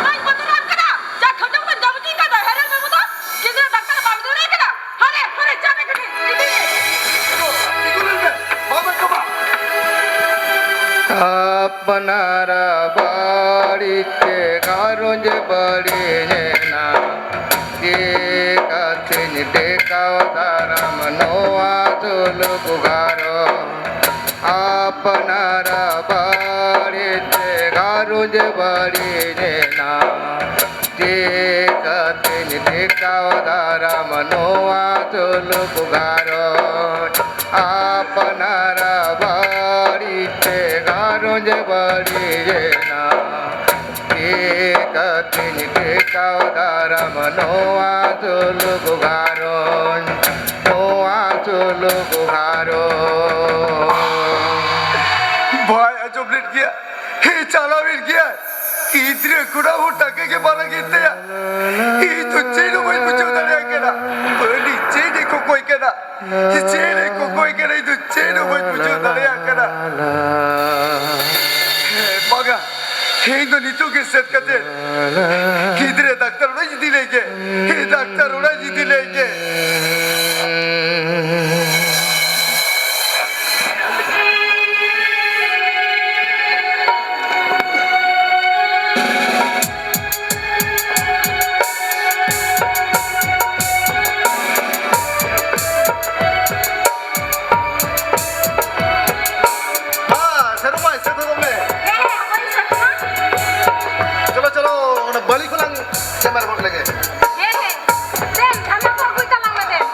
ᱵᱟᱹᱧ ᱵᱚᱛᱚᱨᱟᱢ ᱠᱟᱱᱟ᱾ ᱡᱟ ᱠᱷᱟᱹᱴᱟᱹ ᱠᱟᱛᱮᱢ ᱡᱚᱢ ᱦᱚᱪᱚᱧ ᱠᱟᱱ ᱫᱚ ᱦᱮᱨᱮᱞ ᱵᱟᱹᱵᱩ ᱫᱚ᱾ ᱜᱤᱫᱽᱨᱟᱹ ᱰᱟᱠᱛᱟᱨ ᱵᱟᱢ ᱤᱫᱤ ᱫᱟᱲᱮ ᱠᱟᱫᱟ᱾ ᱦᱟᱱᱮ, ᱦᱟᱱᱮ, ᱪᱟ ᱢᱮ ᱠᱟᱹᱴᱤᱡ, ᱤᱫᱤ ᱢᱮ᱾ ᱛᱤᱸᱜᱩ ᱞᱮᱱ ᱢᱮ, ᱵᱟᱢ ᱟᱸᱡᱚᱢᱟ? ᱟᱯᱱᱟᱨᱟᱜ ᱵᱟᱹᱲᱤᱡ ᱛᱮ ᱜᱷᱟᱨᱚᱸᱡᱽ ᱵᱟᱹᱲᱤᱡ ᱮᱱᱟ᱾ ᱪᱤᱠᱟᱹᱛᱤᱧ ᱴᱮᱠᱟᱣ ᱫᱟᱨᱟᱢ ᱱᱚᱣᱟ ᱥᱩᱞᱩᱠ ᱜᱷᱟᱨᱚᱸᱡᱽ? ᱟᱯᱱᱟᱨᱟᱜ ᱵᱟᱹᱲᱤᱡ ᱛᱮ ᱜᱷᱟᱨᱚᱸᱡᱽ ᱵᱟᱹᱲᱤᱡ ᱮᱱᱟ᱾ ᱪᱤᱠᱟᱹᱛᱤᱧ ᱴᱮᱠᱟᱣ ᱫᱟᱨᱟᱢ ᱱᱚᱣᱟ ᱥᱩᱞᱩᱠ ᱜᱷᱟᱨᱚᱸᱡᱽ? ᱟᱯᱱᱟᱨᱟᱜ ᱵᱟᱹᱲᱤᱡ ᱛᱮ ᱜᱷᱟᱨᱚᱸᱡᱽ ᱵᱟᱹᱲᱤᱡ ᱮᱱᱟ᱾ ᱪᱤᱠᱟᱹᱛᱤᱧ ᱴᱮᱠᱟᱣ ᱫᱟᱨᱟᱢ ᱱᱚᱣᱟ ᱥᱩᱞᱩᱠ ᱜᱷᱟᱨᱚᱸᱡᱽ, ᱱᱚᱣᱟ ᱥᱩᱞᱩᱠ ᱜᱷᱟᱨᱚᱸᱡᱽ? ᱵᱟᱭ ᱟᱸᱡᱚᱢ ᱞᱮᱫ ᱜᱮᱭᱟ᱾ ᱦᱮᱸ, ᱪᱟᱞᱟᱣᱮᱱ ᱜᱮᱭᱟᱭ᱾ ᱜᱤᱫᱽᱨᱟᱹ ᱠᱷᱚᱱᱟᱜ ᱦᱚᱸ ᱴᱟᱠᱟ ᱜᱮ ᱵᱟᱝ ᱞᱟᱹᱜᱤᱫ ᱛᱟᱭᱟ᱾ ᱤᱧ ᱫᱚ ᱪᱮᱫ ᱦᱚᱸ ᱵᱟᱹᱧ ᱵᱩᱡᱷᱟᱹᱣ ᱫᱟᱲᱮᱭᱟᱜ ᱠᱟᱱᱟ᱾ ᱩᱱᱤ ᱪᱮᱫ ᱮ ᱠᱚᱠᱚᱭ ᱠᱟᱱᱟ? ᱪᱮᱫ ᱮ ᱠᱚᱠᱚᱭ ᱠᱟᱱᱟ? ᱤᱧ ᱫᱚ ᱪᱮᱫ ᱦᱚᱸ ᱵᱟᱹᱧ ᱵᱩᱡᱷᱟᱹᱣ ᱫᱟᱲᱮᱭᱟᱜ ᱠᱟᱱᱟ᱾ ᱦᱮᱸ, ᱵᱟᱝᱟ᱾ ᱤᱧ ᱫᱚ ᱱᱤᱛᱚᱜ ᱜᱮ ᱥᱮᱱ ᱠᱟᱛᱮ ᱜᱤᱫᱽᱨᱟᱹ ᱰᱟᱠᱛᱟᱨ ᱚᱲᱟᱜ ᱤᱧ ᱤᱫᱤ ᱞᱮᱭ ᱜᱮ᱾ ᱦᱮᱸ, ᱰᱟᱠᱛᱟᱨ ᱚᱲᱟᱜ ᱤᱧ ᱤᱫᱤ ᱞᱮᱭ ᱜᱮ᱾ ᱦᱮᱸ, ᱥᱮᱱᱚᱜ ᱢᱮ, ᱥᱮᱱ ᱦᱚᱫᱚᱜ ᱢᱮ᱾ ᱦᱮᱸ, ᱦᱮᱸ, ᱦᱟᱯᱳᱭ, ᱥᱮᱱᱚᱜ ᱢᱟ᱾ ᱪᱚᱞᱚ, ᱪᱚᱞᱚ, ᱚᱱᱟ ᱵᱟᱹᱞᱤ ᱠᱚᱞᱟᱝ ᱜᱮᱢᱮᱨ ᱜᱚᱫ ᱞᱮᱜᱮ᱾ ᱦᱮᱸ, ᱦᱮᱸ, ᱫᱮᱱ, ᱡᱷᱟᱢᱮᱞᱟ ᱠᱚ ᱟᱹᱜᱩᱭ ᱛᱟᱞᱟᱝ ᱢᱮ, ᱫᱮᱱ᱾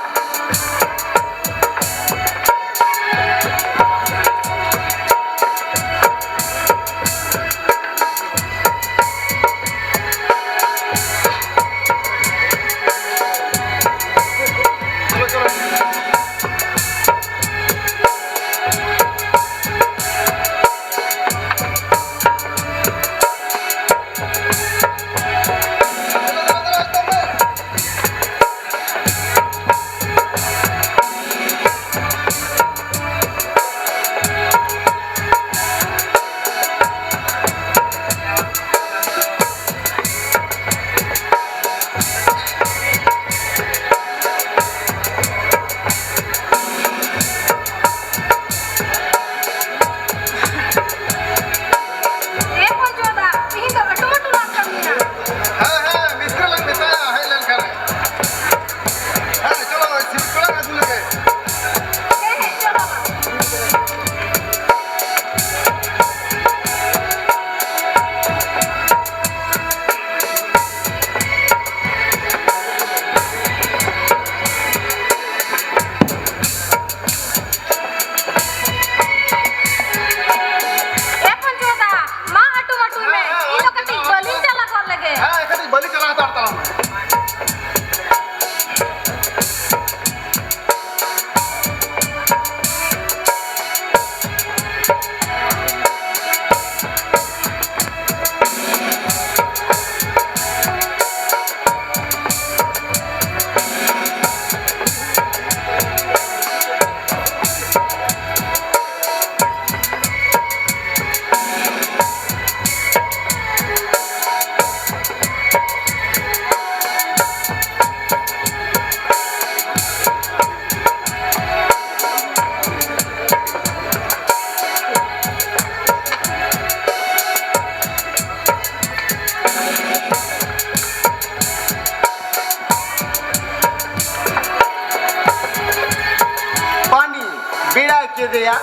ᱠᱮᱫᱮᱭᱟ᱾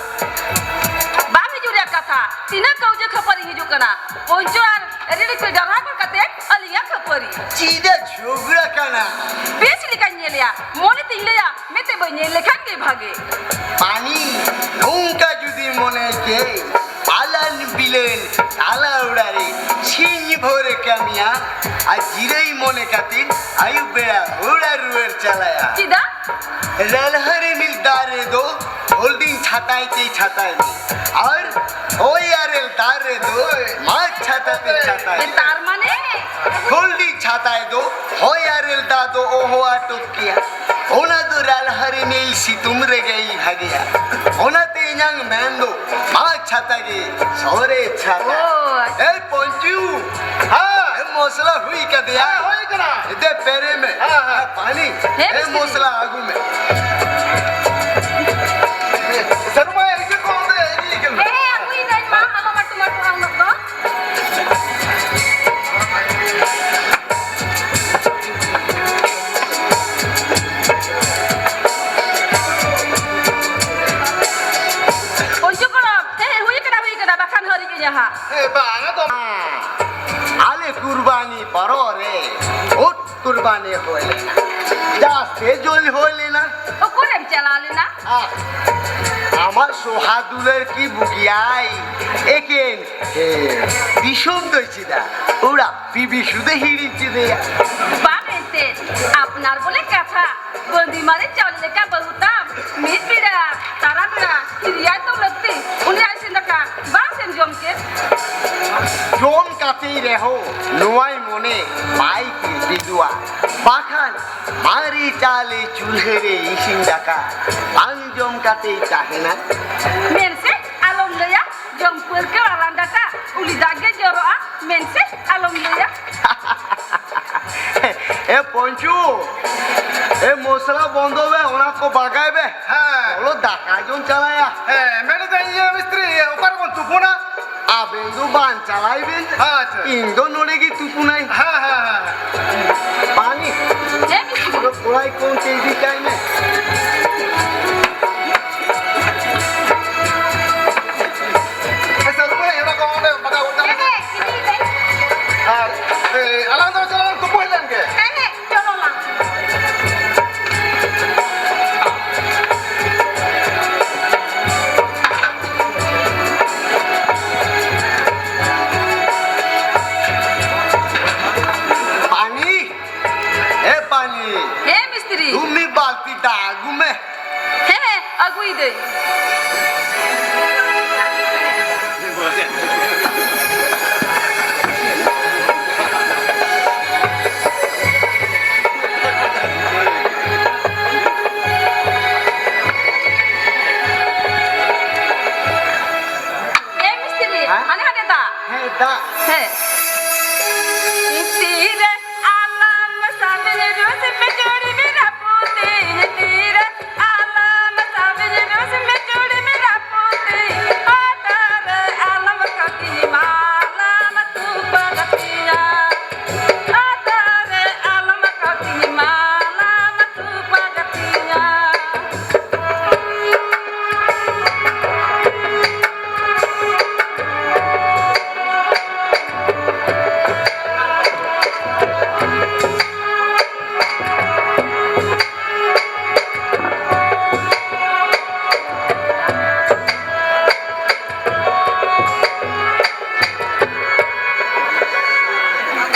ᱵᱟᱝ ᱦᱤᱡᱩᱜ ᱨᱮᱭᱟᱜ ᱠᱟᱛᱷᱟ᱾ ᱛᱤᱱᱟᱹᱜ ᱠᱟᱹᱣᱡᱟᱹ ᱠᱷᱟᱹᱯᱟᱹᱨᱤ ᱦᱤᱡᱩᱜ ᱠᱟᱱᱟ᱾ ᱯᱚᱧᱪᱚ ᱟᱨ ᱨᱤᱲᱤ ᱠᱚ ᱜᱟᱨᱦᱟ ᱜᱚᱫ ᱠᱟᱛᱮ ᱟᱹᱞᱤᱧᱟᱜ ᱠᱷᱟᱹᱯᱟᱹᱨᱤ᱾ ᱪᱮᱫᱟᱜ ᱡᱷᱚᱜᱽᱲᱟ ᱠᱟᱱᱟ? ᱵᱮᱥ ᱞᱮᱠᱟᱧ ᱧᱮᱞᱮᱭᱟ᱾ ᱢᱚᱱᱮ ᱛᱤᱧ ᱞᱟᱹᱭᱟ ᱢᱮᱫ ᱛᱮ ᱵᱟᱹᱧ ᱧᱮᱞ ᱞᱮᱠᱷᱟᱱ ᱜᱮ ᱵᱷᱟᱜᱮ᱾ ᱯᱟᱱᱤ, ᱱᱚᱝᱠᱟ ᱡᱩᱫᱤ ᱢᱚᱱᱮ ᱠᱮ, ᱯᱟᱞᱟᱱ ᱵᱤᱞᱟᱹᱱ ᱛᱟᱞᱟ ᱚᱲᱟᱜ ᱨᱮ ᱥᱤᱧ ᱵᱷᱳᱨ ᱮ ᱠᱟᱹᱢᱤᱭᱟ ᱟᱨ ᱡᱤᱨᱟᱹᱭ ᱢᱚᱱᱮ ᱠᱟᱛᱮ ᱟᱹᱭᱩᱵ ᱵᱮᱲᱟ ᱚᱲᱟᱜ ᱨᱩᱣᱟᱹᱲ ᱪᱟᱞᱟᱭᱟ᱾ ᱪᱮᱫᱟᱜ? ᱨᱟᱞᱦᱟ ᱨᱤᱢᱤᱞ ᱫᱟᱜ ᱨᱮᱫᱚ ᱦᱳᱞᱰᱤᱝ ᱪᱷᱟᱛᱟᱭ ᱛᱮ ᱪᱷᱟᱛᱟᱭ ᱢᱮ, ᱟᱨ ᱦᱚᱭ ᱟᱨᱮᱞ ᱫᱟᱜ ᱨᱮᱫᱚ ᱢᱟᱪ ᱪᱷᱟᱛᱟ ᱛᱮ ᱪᱷᱟᱛᱟᱭ ᱢᱮ᱾ ᱛᱟᱨ ᱢᱟᱱᱮ? ᱦᱳᱞᱰᱤᱝ ᱪᱷᱟᱛᱟᱭ ᱫᱚ ᱦᱚᱭ ᱟᱨᱮᱞ ᱫᱟᱜ ᱫᱚ ᱚᱦᱚ ᱟᱴᱚᱠ ᱠᱮᱭᱟ᱾ ᱚᱱᱟ ᱫᱚ ᱨᱟᱞᱦᱟ ᱨᱤᱢᱤᱞ ᱥᱤᱛᱩᱝ ᱨᱮᱜᱮᱭ ᱵᱷᱟᱜᱮᱭᱟ᱾ ᱚᱱᱟᱛᱮ ᱤᱧᱟᱝ ᱢᱮᱱ ᱫᱚ ᱢᱟᱪ ᱪᱷᱟᱛᱟ ᱜᱮ ᱥᱚᱨᱮᱥ ᱪᱷᱟᱛᱟ᱾ ᱳ, ᱟᱪᱪᱷᱟ᱾ ᱮ ᱯᱚᱧᱪᱩ, ᱦᱮᱸ᱾ ᱮ ᱢᱚᱥᱞᱟ ᱦᱩᱭ ᱠᱟᱫᱮᱭᱟ? ᱦᱮᱸ, ᱦᱩᱭ ᱠᱟᱱᱟ᱾ ᱫᱮ ᱯᱮᱨᱮ ᱢᱮ᱾ ᱦᱮᱸ, ᱦᱮᱸ᱾ ᱮ ᱯᱟᱱᱤ, ᱦᱮᱸ, ᱮ ᱢᱤᱥᱛᱨᱤ᱾ ᱢᱚᱥᱞᱟ ᱟᱹᱜᱩ ᱢᱮ᱾ ᱥᱟᱹᱨᱩ ᱢᱟ ᱤᱫᱤ ᱠᱚ ᱚᱸᱰᱮ ᱤᱫᱤ ᱠᱟᱱᱟ᱾ ᱦᱮᱸ, ᱦᱮᱸ, ᱟᱹᱜᱩᱭᱮᱫᱟᱹᱧ ᱢᱟ, ᱟᱞᱚᱢ ᱟᱹᱴᱩᱢᱟᱹᱴᱩᱜᱼᱟ ᱩᱱᱟᱹᱜ ᱫᱚ᱾ ᱯᱚᱧᱪᱩ ᱠᱚᱲᱟ, ᱦᱮᱸ, ᱦᱮᱸ, ᱦᱩᱭ ᱠᱟᱱᱟ, ᱦᱩᱭ ᱠᱟᱱᱟ, ᱵᱟᱠᱷᱟᱱ ᱦᱟᱹᱨᱤᱡ ᱤᱧᱟ ᱦᱟᱸᱜ᱾ ᱮ, ᱵᱟᱝᱟ ᱫᱚ᱾ ᱟᱞᱮ ᱠᱩᱨᱵᱟᱱᱤ ᱯᱚᱨᱚᱵᱽ ᱨᱮ ᱩᱫ ᱠᱩᱨᱵᱟᱱᱤ ᱦᱩᱭ ᱞᱮᱱᱟ᱾ ᱡᱟᱹᱥᱛᱤ ᱡᱩᱞ ᱦᱩᱭ ᱞᱮᱱᱟ᱾ ᱚᱠᱚᱨᱮᱢ ᱪᱟᱞᱟᱣ ᱞᱮᱱᱟ? ᱟ, ᱟᱢᱟᱜ ᱥᱚᱦᱟ ᱫᱩᱞᱟᱹᱲ ᱠᱤ ᱵᱩᱜᱤᱭᱟᱭ? ᱮᱠᱮᱱ, ᱮ, ᱫᱤᱥᱚᱢ ᱫᱚᱭ ᱪᱮᱫᱟ? ᱚᱲᱟᱜ ᱯᱤᱵᱤ ᱥᱩᱫᱷᱟᱹ ᱦᱤᱲᱤᱧ ᱠᱮᱫᱮᱭᱟ᱾ ᱵᱟᱝ ᱮᱱᱛᱮᱫ, ᱟᱯᱱᱟᱨ ᱵᱚᱞᱮ ᱠᱟᱛᱷᱟ᱾ ᱵᱟᱹᱫᱤ ᱢᱟᱨᱮ ᱪᱟᱣᱞᱮ ᱞᱮᱠᱟ ᱵᱟᱹᱦᱩ ᱛᱟᱢ, ᱢᱤᱫ ᱵᱮᱲᱟ ᱛᱟᱨᱟ ᱵᱮᱲᱟ ᱦᱤᱨᱤᱭᱟᱭ ᱛᱚ ᱞᱟᱹᱠᱛᱤ᱾ ᱩᱱᱤᱭᱟᱜ ᱤᱥᱤᱱ ᱫᱟᱠᱟ ᱵᱟᱝ ᱥᱮᱢ ᱡᱚᱢ ᱠᱮᱫ? ᱡᱚᱢ ᱠᱟᱛᱮ ᱨᱮᱦᱚᱸ ᱱᱚᱣᱟᱭ ᱢᱚᱱᱮ ᱵᱟᱭ ᱛᱤᱨᱯᱤᱫᱚᱜᱼᱟ᱾ ᱵᱟᱠᱷᱟᱱ ᱢᱟᱨᱮ ᱪᱟᱣᱞᱮ ᱪᱩᱞᱦᱟᱹ ᱨᱮ ᱤᱥᱤᱱ ᱫᱟᱠᱟ ᱵᱟᱝ ᱡᱚᱢ ᱠᱟᱛᱮᱭ ᱛᱟᱦᱮᱱᱟ? ᱢᱮᱱ ᱥᱮ ᱟᱞᱚᱢ ᱞᱟᱹᱭᱟ, ᱡᱚᱢ ᱯᱟᱹᱨᱠᱟᱹᱣ ᱟᱨ ᱞᱟᱸᱫᱟ ᱴᱟᱜ ᱩᱞᱤ ᱫᱟᱜ ᱜᱮ ᱡᱚᱨᱚᱜᱼᱟ᱾ ᱢᱮᱱ ᱥᱮ ᱟᱞᱚᱢ ᱞᱟᱹᱭᱟ᱾ ᱮ ᱯᱚᱧᱪᱩ, ᱮ ᱢᱚᱥᱞᱟ ᱵᱚᱱᱫᱚ ᱢᱮ, ᱚᱱᱟ ᱠᱚ ᱵᱟᱜᱟᱭ ᱢᱮ᱾ ᱦᱮᱸ᱾ ᱪᱚᱞᱚ ᱫᱟᱠᱟ ᱡᱚᱢ ᱪᱟᱞᱟᱭᱟ᱾ ᱦᱮᱸ, ᱢᱮᱱᱮᱫᱟᱹᱧ ᱤᱭᱟᱹ ᱢᱤᱥᱛᱨᱤ, ᱚᱠᱟ ᱨᱮᱵᱚᱱ ᱛᱩᱯᱩᱱᱟ? ᱟᱵᱮᱱ ᱫᱚ ᱵᱟᱝ ᱪᱟᱞᱟᱭ ᱵᱮᱱ᱾ ᱟᱪᱪᱷᱟ᱾ ᱤᱧ ᱫᱚ ᱱᱚᱰᱮ ᱜᱮ ᱛᱩᱯᱩᱱᱟᱭ᱾ ᱦᱮᱸ, ᱦᱮᱸ, ᱦᱮᱸ᱾ ᱯᱟᱱᱤ, ᱦᱮᱸ, ᱢᱤᱥᱛᱨᱤ᱾ ᱚᱱᱟ ᱠᱚᱲᱟᱭ ᱠᱚ ᱚᱱᱛᱮ ᱤᱫᱤ ᱠᱟᱭ ᱢᱮ᱾ ᱦᱩᱭ ᱫᱟᱹᱧ᱾ ᱮ ᱢᱤᱥᱛᱨᱤ, ᱦᱮᱸ? ᱦᱟᱱᱮ ᱦᱟᱸᱰᱮ ᱫᱟᱜ᱾ ᱦᱮᱸ, ᱫᱟᱜ᱾ ᱦᱮᱸ᱾ ᱛᱤᱨᱮ ᱟᱞᱟᱝ ᱥᱟᱵᱤᱱ ᱨᱩᱥ ᱯᱤᱪᱩᱲᱤ ᱢᱮᱨᱟ ᱯᱩᱛᱤ, ᱛᱤᱨᱮ ᱟᱞᱟᱝ ᱥᱟᱵᱤᱱ ᱨᱩᱥ ᱯᱤᱪᱩᱲᱤ ᱢᱮᱨᱟ ᱯᱩᱛᱤ, ᱟᱛᱟᱨᱮ ᱟᱞᱚᱢ ᱠᱟᱹᱠᱤ ᱢᱟᱞᱟᱢ ᱛᱩᱯᱟᱹ ᱠᱟᱹᱛᱤᱧᱟ, ᱟᱛᱟᱨᱮ ᱟᱞᱚᱢ ᱠᱟᱹᱠᱤ ᱢᱟᱞᱟᱢ ᱛᱩᱯᱟᱹ ᱠᱟᱹᱛᱤᱧᱟ᱾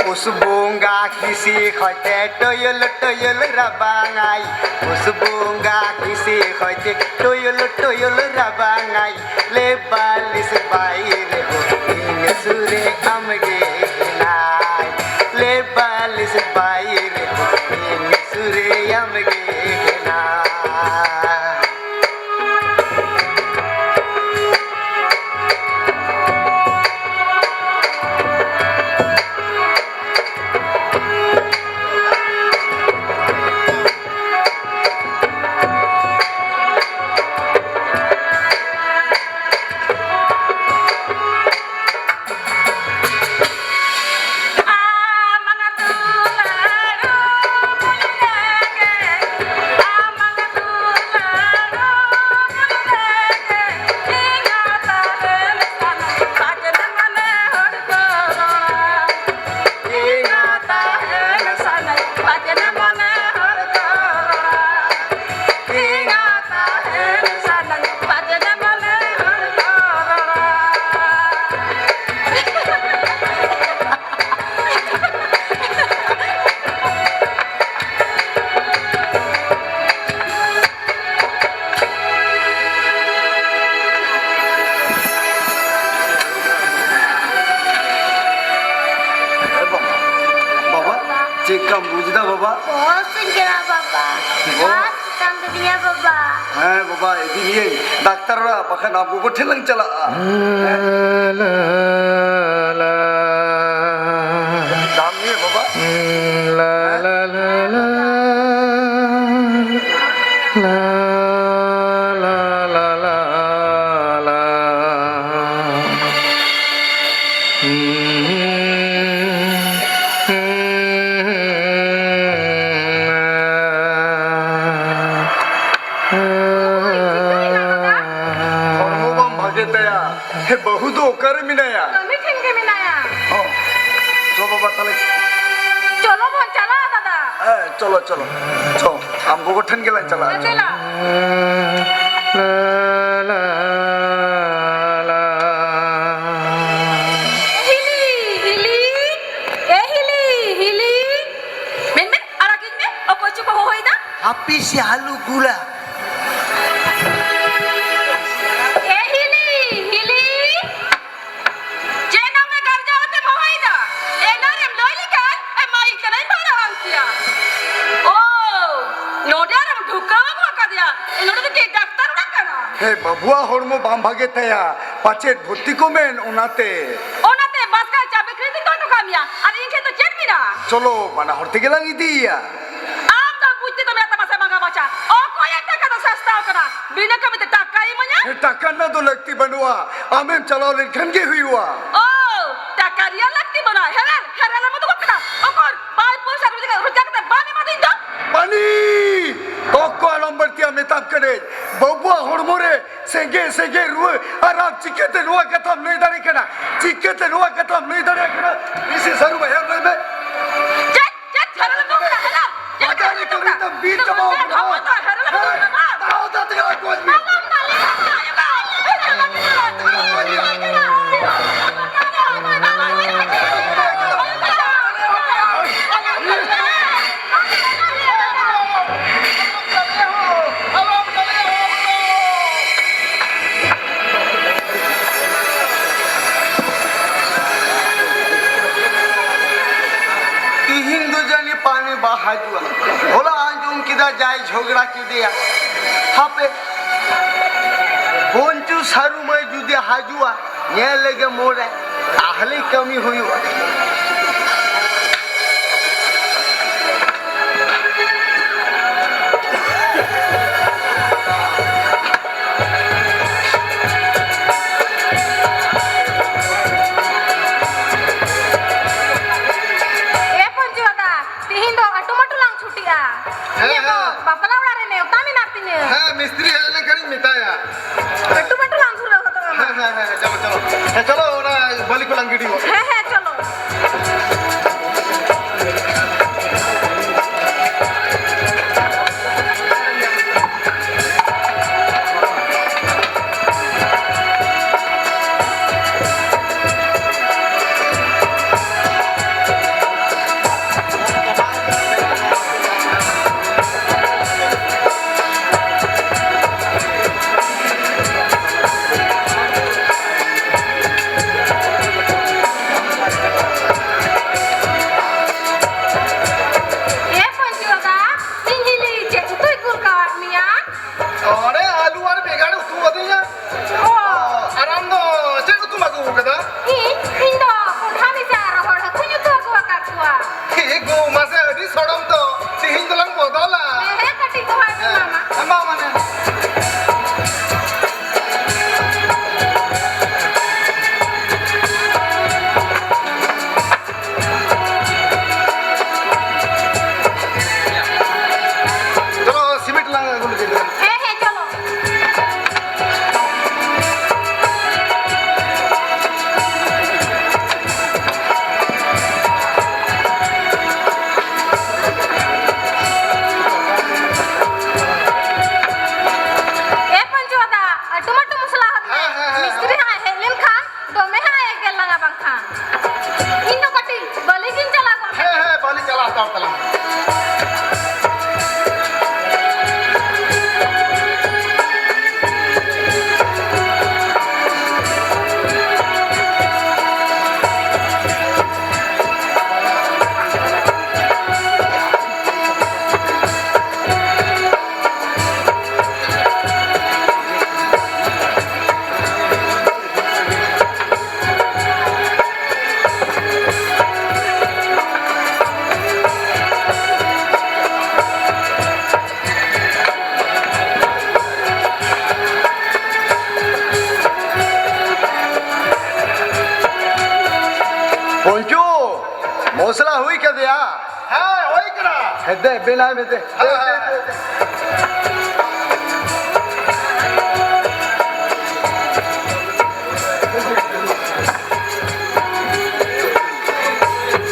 ᱯᱩᱥ ᱵᱚᱸᱜᱟ ᱦᱤᱸᱥᱤ ᱠᱷᱚᱡ ᱛᱮ ᱴᱚᱭᱚᱞ ᱴᱚᱭᱚᱞ ᱨᱟᱵᱟᱝᱟᱭ᱾ ᱯᱩᱥ ᱵᱚᱸᱜᱟ ᱦᱤᱸᱥᱤ ᱠᱷᱚᱡ ᱛᱮ ᱴᱚᱭᱚᱞ ᱴᱚᱭᱚᱞ ᱨᱟᱵᱟᱝᱟᱭ᱾ ᱞᱮ ᱵᱟᱞᱤᱥ ᱵᱟᱭᱨᱮ ᱦᱚᱸ ᱤᱧ ᱥᱩᱨᱮ ᱟᱢᱜᱮ ᱦᱮᱱᱟᱭ᱾ ᱞᱮ ᱵᱟᱞᱤᱥ ᱵᱟᱭᱨᱮ ᱦᱚᱸ ᱤᱧ ᱥᱩᱨᱮ ᱟᱢᱜᱮ ᱦᱮᱱᱟᱭ᱾ ᱪᱮᱠᱟᱢ ᱵᱩᱡᱽ ᱮᱫᱟ ᱵᱟᱵᱟ? ᱵᱚᱦᱚᱜ ᱦᱟᱹᱥᱩᱧ ᱠᱟᱱᱟ ᱵᱟᱵᱟ᱾ ᱚ᱾ ᱵᱟᱥ ᱥᱟᱠᱟᱢ ᱠᱟᱹᱫᱤᱧᱟ ᱵᱟᱵᱟ᱾ ᱦᱮᱸ ᱵᱟᱵᱟ, ᱤᱫᱤ ᱢᱤᱭᱟᱹᱧ ᱰᱟᱠᱛᱟᱨ ᱚᱲᱟᱜ, ᱵᱟᱠᱷᱟᱱ ᱟᱵᱚ ᱠᱚ ᱴᱷᱮᱱ ᱞᱟᱝ ᱪᱟᱞᱟᱜᱼᱟ᱾ ᱫᱟᱢ ᱱᱤᱭᱟᱹ ᱵᱟᱵᱟ᱾ ᱦᱚᱲᱢᱚ ᱵᱟᱢ ᱵᱷᱟᱜᱮ ᱛᱟᱭᱟ᱾ ᱦᱮ, ᱵᱟᱹᱦᱩ ᱫᱚ ᱚᱠᱟᱨᱮ ᱢᱮᱱᱟᱭᱟ? ᱠᱟᱹᱢᱤ ᱴᱷᱮᱱ ᱜᱮ ᱢᱮᱱᱟᱭᱟ᱾ ᱦᱚᱸ᱾ ᱪᱚ ᱵᱟᱵᱟ, ᱛᱟᱦᱞᱮ᱾ ᱪᱚᱞᱚ ᱵᱚᱱ ᱪᱟᱞᱟᱜᱼᱟ, ᱫᱟᱫᱟ᱾ ᱦᱮᱸ, ᱪᱚᱞᱚ, ᱪᱚᱞᱚ᱾ ᱪᱚ, ᱟᱢ ᱜᱚᱜᱚ ᱴᱷᱮᱱ ᱜᱮᱞᱟᱝ ᱪᱟᱞᱟᱜᱼᱟ᱾ ᱦᱮᱸ, ᱪᱚ᱾ ᱫᱮᱞᱟ᱾ ᱦᱤᱞᱤ, ᱦᱤᱞᱤ, ᱮ ᱦᱤᱞᱤ, ᱦᱤᱞᱤ᱾ ᱢᱮᱱ ᱢᱮ, ᱟᱲᱟᱜᱤᱧ ᱢᱮ, ᱚᱠᱚᱭ ᱪᱚ ᱠᱚ ᱦᱚᱦᱚᱭᱮᱫᱟ᱾ ᱦᱟᱯᱤ ᱥᱮ ᱦᱟᱞᱩ ᱜᱩᱞᱟ᱾ ᱮ ᱦᱤᱞᱤ, ᱦᱤᱞᱤ᱾ ᱪᱮᱫ ᱱᱟᱢᱮ ᱜᱟᱨᱡᱟᱣ ᱟᱛᱮᱢ ᱦᱚᱦᱚᱭᱮᱫᱟ? ᱮᱱᱟᱱ ᱨᱮᱢ ᱞᱟᱹᱭ ᱞᱮᱠᱷᱟᱱ, ᱮ, ᱢᱟᱹᱭᱤᱠ ᱛᱟᱱᱟᱧ ᱵᱷᱟᱲᱟ ᱟᱱ ᱠᱮᱭᱟ᱾ ᱳ, ᱱᱚᱰᱮ ᱟᱨᱮᱢ ᱰᱷᱩᱠᱟᱹᱣ ᱟᱹᱜᱩ ᱟᱠᱟᱫᱮᱭᱟ? ᱮ, ᱱᱚᱰᱮ ᱫᱚ ᱪᱮᱫ ᱰᱟᱠᱛᱟᱨ ᱚᱲᱟᱜ ᱠᱟᱱᱟ? ᱦᱮᱸ, ᱵᱟᱹᱵᱩᱣᱟᱜ ᱦᱚᱲᱢᱚ ᱵᱟᱝ ᱵᱷᱟᱜᱮ ᱛᱟᱭᱟ, ᱯᱟᱪᱮᱫ ᱵᱷᱚᱨᱛᱤ ᱠᱚ ᱢᱮᱱ, ᱚᱱᱟᱛᱮ᱾ ᱚᱱᱟᱛᱮ ᱵᱟᱥᱠᱟ ᱪᱟᱵᱤ ᱠᱷᱟᱹᱲᱤ ᱛᱤᱧ ᱫᱚᱦᱚ ᱦᱚᱴᱚ ᱠᱟᱜ ᱢᱮᱭᱟ, ᱟᱨ ᱤᱧ ᱴᱷᱮᱱ ᱫᱚ ᱪᱮᱫ ᱢᱮᱱᱟᱜᱼᱟ? ᱪᱚᱞᱚ, ᱵᱟᱱᱟ ᱦᱚᱲ ᱛᱮᱜᱮ ᱞᱟᱝ ᱤᱫᱤᱭᱮᱭᱟ᱾ ᱟᱢ ᱫᱚ ᱵᱩᱡᱽ ᱛᱮᱫᱚ ᱢᱮᱱᱟᱜ ᱛᱟᱢᱟ ᱥᱮ ᱵᱟᱝᱟ ᱵᱟᱪᱷᱟ? ᱚᱠᱚᱭᱟᱜ ᱴᱟᱠᱟ ᱫᱚ ᱥᱟᱥᱛᱟᱣ ᱠᱟᱱᱟ? ᱵᱤᱱᱟᱹ ᱠᱟᱹᱢᱤ ᱛᱮ ᱴᱟᱠᱟ ᱤᱢᱟᱹᱧᱟ? ᱦᱮᱸ, ᱴᱟᱠᱟ ᱨᱮᱱᱟᱜ ᱫᱚ ᱞᱟᱹᱠᱛᱤ ᱵᱟᱹᱱᱩᱜᱼᱟ, ᱟᱢᱮᱢ ᱪᱟᱞᱟᱣ ᱞᱮᱱᱠᱷᱟᱱ ᱜᱮ ᱦᱩᱭᱩᱜᱼᱟ᱾ ᱳ, ᱴᱟᱠᱟ ᱨᱮᱭᱟᱜ ᱞᱟᱹᱠᱛᱤ ᱵᱟᱹᱱᱩᱜᱼᱟ᱾ ᱦᱮᱨᱮᱞ, ᱦᱮᱨᱮᱞ ᱮᱢ ᱩᱫᱩᱜᱚᱜ ᱠᱟᱱᱟ᱾ ᱚᱠᱚᱨ, ᱵᱟᱭ ᱯᱚᱭᱥᱟ ᱨᱳᱡᱽᱜᱟᱨ, ᱨᱳᱡᱽᱜᱟᱨ ᱠᱟᱛᱮ ᱵᱟᱢ ᱮᱢᱟ ᱫᱤᱧ ᱫᱚ? ᱯᱟᱱᱤ! ᱛᱚᱠ ᱠᱚ ᱟᱞᱚᱢ ᱵᱟᱹᱲᱛᱤᱭᱟ, ᱢᱮᱛᱟᱢ ᱠᱟᱹᱱᱟᱹᱧ᱾ ᱵᱟᱹᱵᱩᱣᱟᱜ ᱦᱚᱲᱢᱚ ᱨᱮ ᱥᱮᱸᱜᱮ ᱥᱮᱸᱜᱮ ᱨᱩᱣᱟᱹ, ᱟᱨ ᱟᱢ ᱪᱤᱠᱟᱹᱛᱮ ᱱᱚᱣᱟ ᱠᱟᱛᱷᱟᱢ ᱞᱟᱹᱭ ᱫᱟᱲᱮ ᱠᱟᱱᱟ? ᱪᱤᱠᱟᱹᱛᱮ ᱱᱚᱣᱟ ᱠᱟᱛᱷᱟᱢ ᱞᱟᱹᱭ ᱫᱟᱲᱮᱭᱟᱜ ᱠᱟᱱᱟ? ᱤᱥᱤ ᱥᱟᱹᱨᱩ ᱵᱟᱭᱟᱢ ᱞᱟᱹᱭ ᱢᱮ᱾ ᱪᱮᱫ? ᱪᱮᱫ ᱡᱷᱟᱨᱮ ᱞᱮ ᱫᱩᱲᱩᱵ ᱠᱟᱱᱟ? ᱦᱮᱞᱳ! ᱪᱮᱫ ᱵᱟᱡᱟᱨ ᱨᱮ ᱠᱟᱹᱢᱤ ᱛᱟᱢ ᱵᱤᱨ ᱪᱟᱵᱟᱣ ᱠᱟᱱᱟ᱾ ᱦᱮᱸ? ᱫᱟᱜ ᱦᱚᱸ ᱛᱟᱦᱮᱸ ᱞᱮᱱᱟ᱾ ᱫᱟᱜ ᱦᱚᱸ ᱛᱟᱦᱮᱸ ᱞᱮᱱᱟ᱾ ᱟᱞᱚᱢ ᱫᱟᱞᱮᱭᱟ᱾ ᱛᱤᱦᱤᱧ ᱫᱚ ᱡᱟᱹᱱᱤᱡ ᱦᱤᱡᱩᱜᱼᱟ᱾ ᱦᱚᱞᱟ ᱟᱸᱡᱚᱢ ᱠᱮᱫᱟ ᱡᱟᱭ ᱡᱷᱚᱜᱽᱲᱟ ᱠᱮᱫᱮᱭᱟ᱾ ᱦᱟᱯᱮ, ᱯᱚᱧᱪᱩ ᱥᱟᱹᱨᱩ ᱢᱟᱹᱭ ᱡᱩᱫᱤ ᱦᱤᱡᱩᱜᱼᱟ, ᱧᱮᱞ ᱞᱮᱜᱮ ᱢᱚᱨᱮ, ᱛᱟᱦᱞᱮ ᱠᱟᱹᱢᱤ ᱦᱩᱭᱩᱜᱼᱟ᱾ ᱮ ᱯᱚᱧᱪᱩ ᱫᱟᱫᱟ, ᱛᱤᱦᱤᱧ ᱫᱚ ᱟᱹᱴᱩ ᱢᱟᱹᱴᱩ ᱞᱟᱝ ᱪᱷᱩᱴᱤᱜᱼᱟ᱾ ᱦᱮᱸ, ᱤᱧᱟᱹᱜ ᱫᱚ ᱦᱮᱸ᱾ ᱵᱟᱯᱞᱟ ᱚᱲᱟᱜ ᱨᱮ ᱱᱮᱣᱛᱟ ᱢᱮᱱᱟᱜ ᱛᱤᱧᱟᱹ᱾ ᱦᱮᱸ, ᱢᱤᱥᱛᱨᱤ ᱦᱮᱡ ᱞᱮᱱᱠᱷᱟᱱᱤᱧ ᱢᱮᱛᱟᱭᱟ᱾ ᱟᱹᱴᱩ ᱢᱟᱹᱴᱩ ᱞᱟᱝ ᱫᱷᱩᱨᱟᱹᱣ ᱜᱚᱫᱚᱜᱼᱟ᱾ ᱦᱮᱸ, ᱦᱮᱸ, ᱦᱮᱸ, ᱪᱚᱞᱚ, ᱪᱚᱞᱚ᱾ ᱦᱮᱸ, ᱪᱚᱞᱚ, ᱚᱱᱟ ᱵᱟᱹᱞᱤ ᱠᱚ ᱞᱟᱝ ᱜᱤᱰᱤ ᱜᱚᱫ᱾ ᱦᱮᱸ, ᱦᱮᱸ, ᱪᱚᱞᱚ᱾ ᱢᱚᱥᱞᱟ ᱦᱩᱭ ᱠᱟᱫᱮᱭᱟ? ᱦᱮᱸ, ᱦᱩᱭ ᱠᱟᱱᱟ᱾ ᱦᱮᱸ, ᱫᱮ, ᱵᱮᱱᱟᱣ ᱢᱮ, ᱫᱮ᱾ ᱦᱮᱸ, ᱦᱮᱸ, ᱦᱮᱸ᱾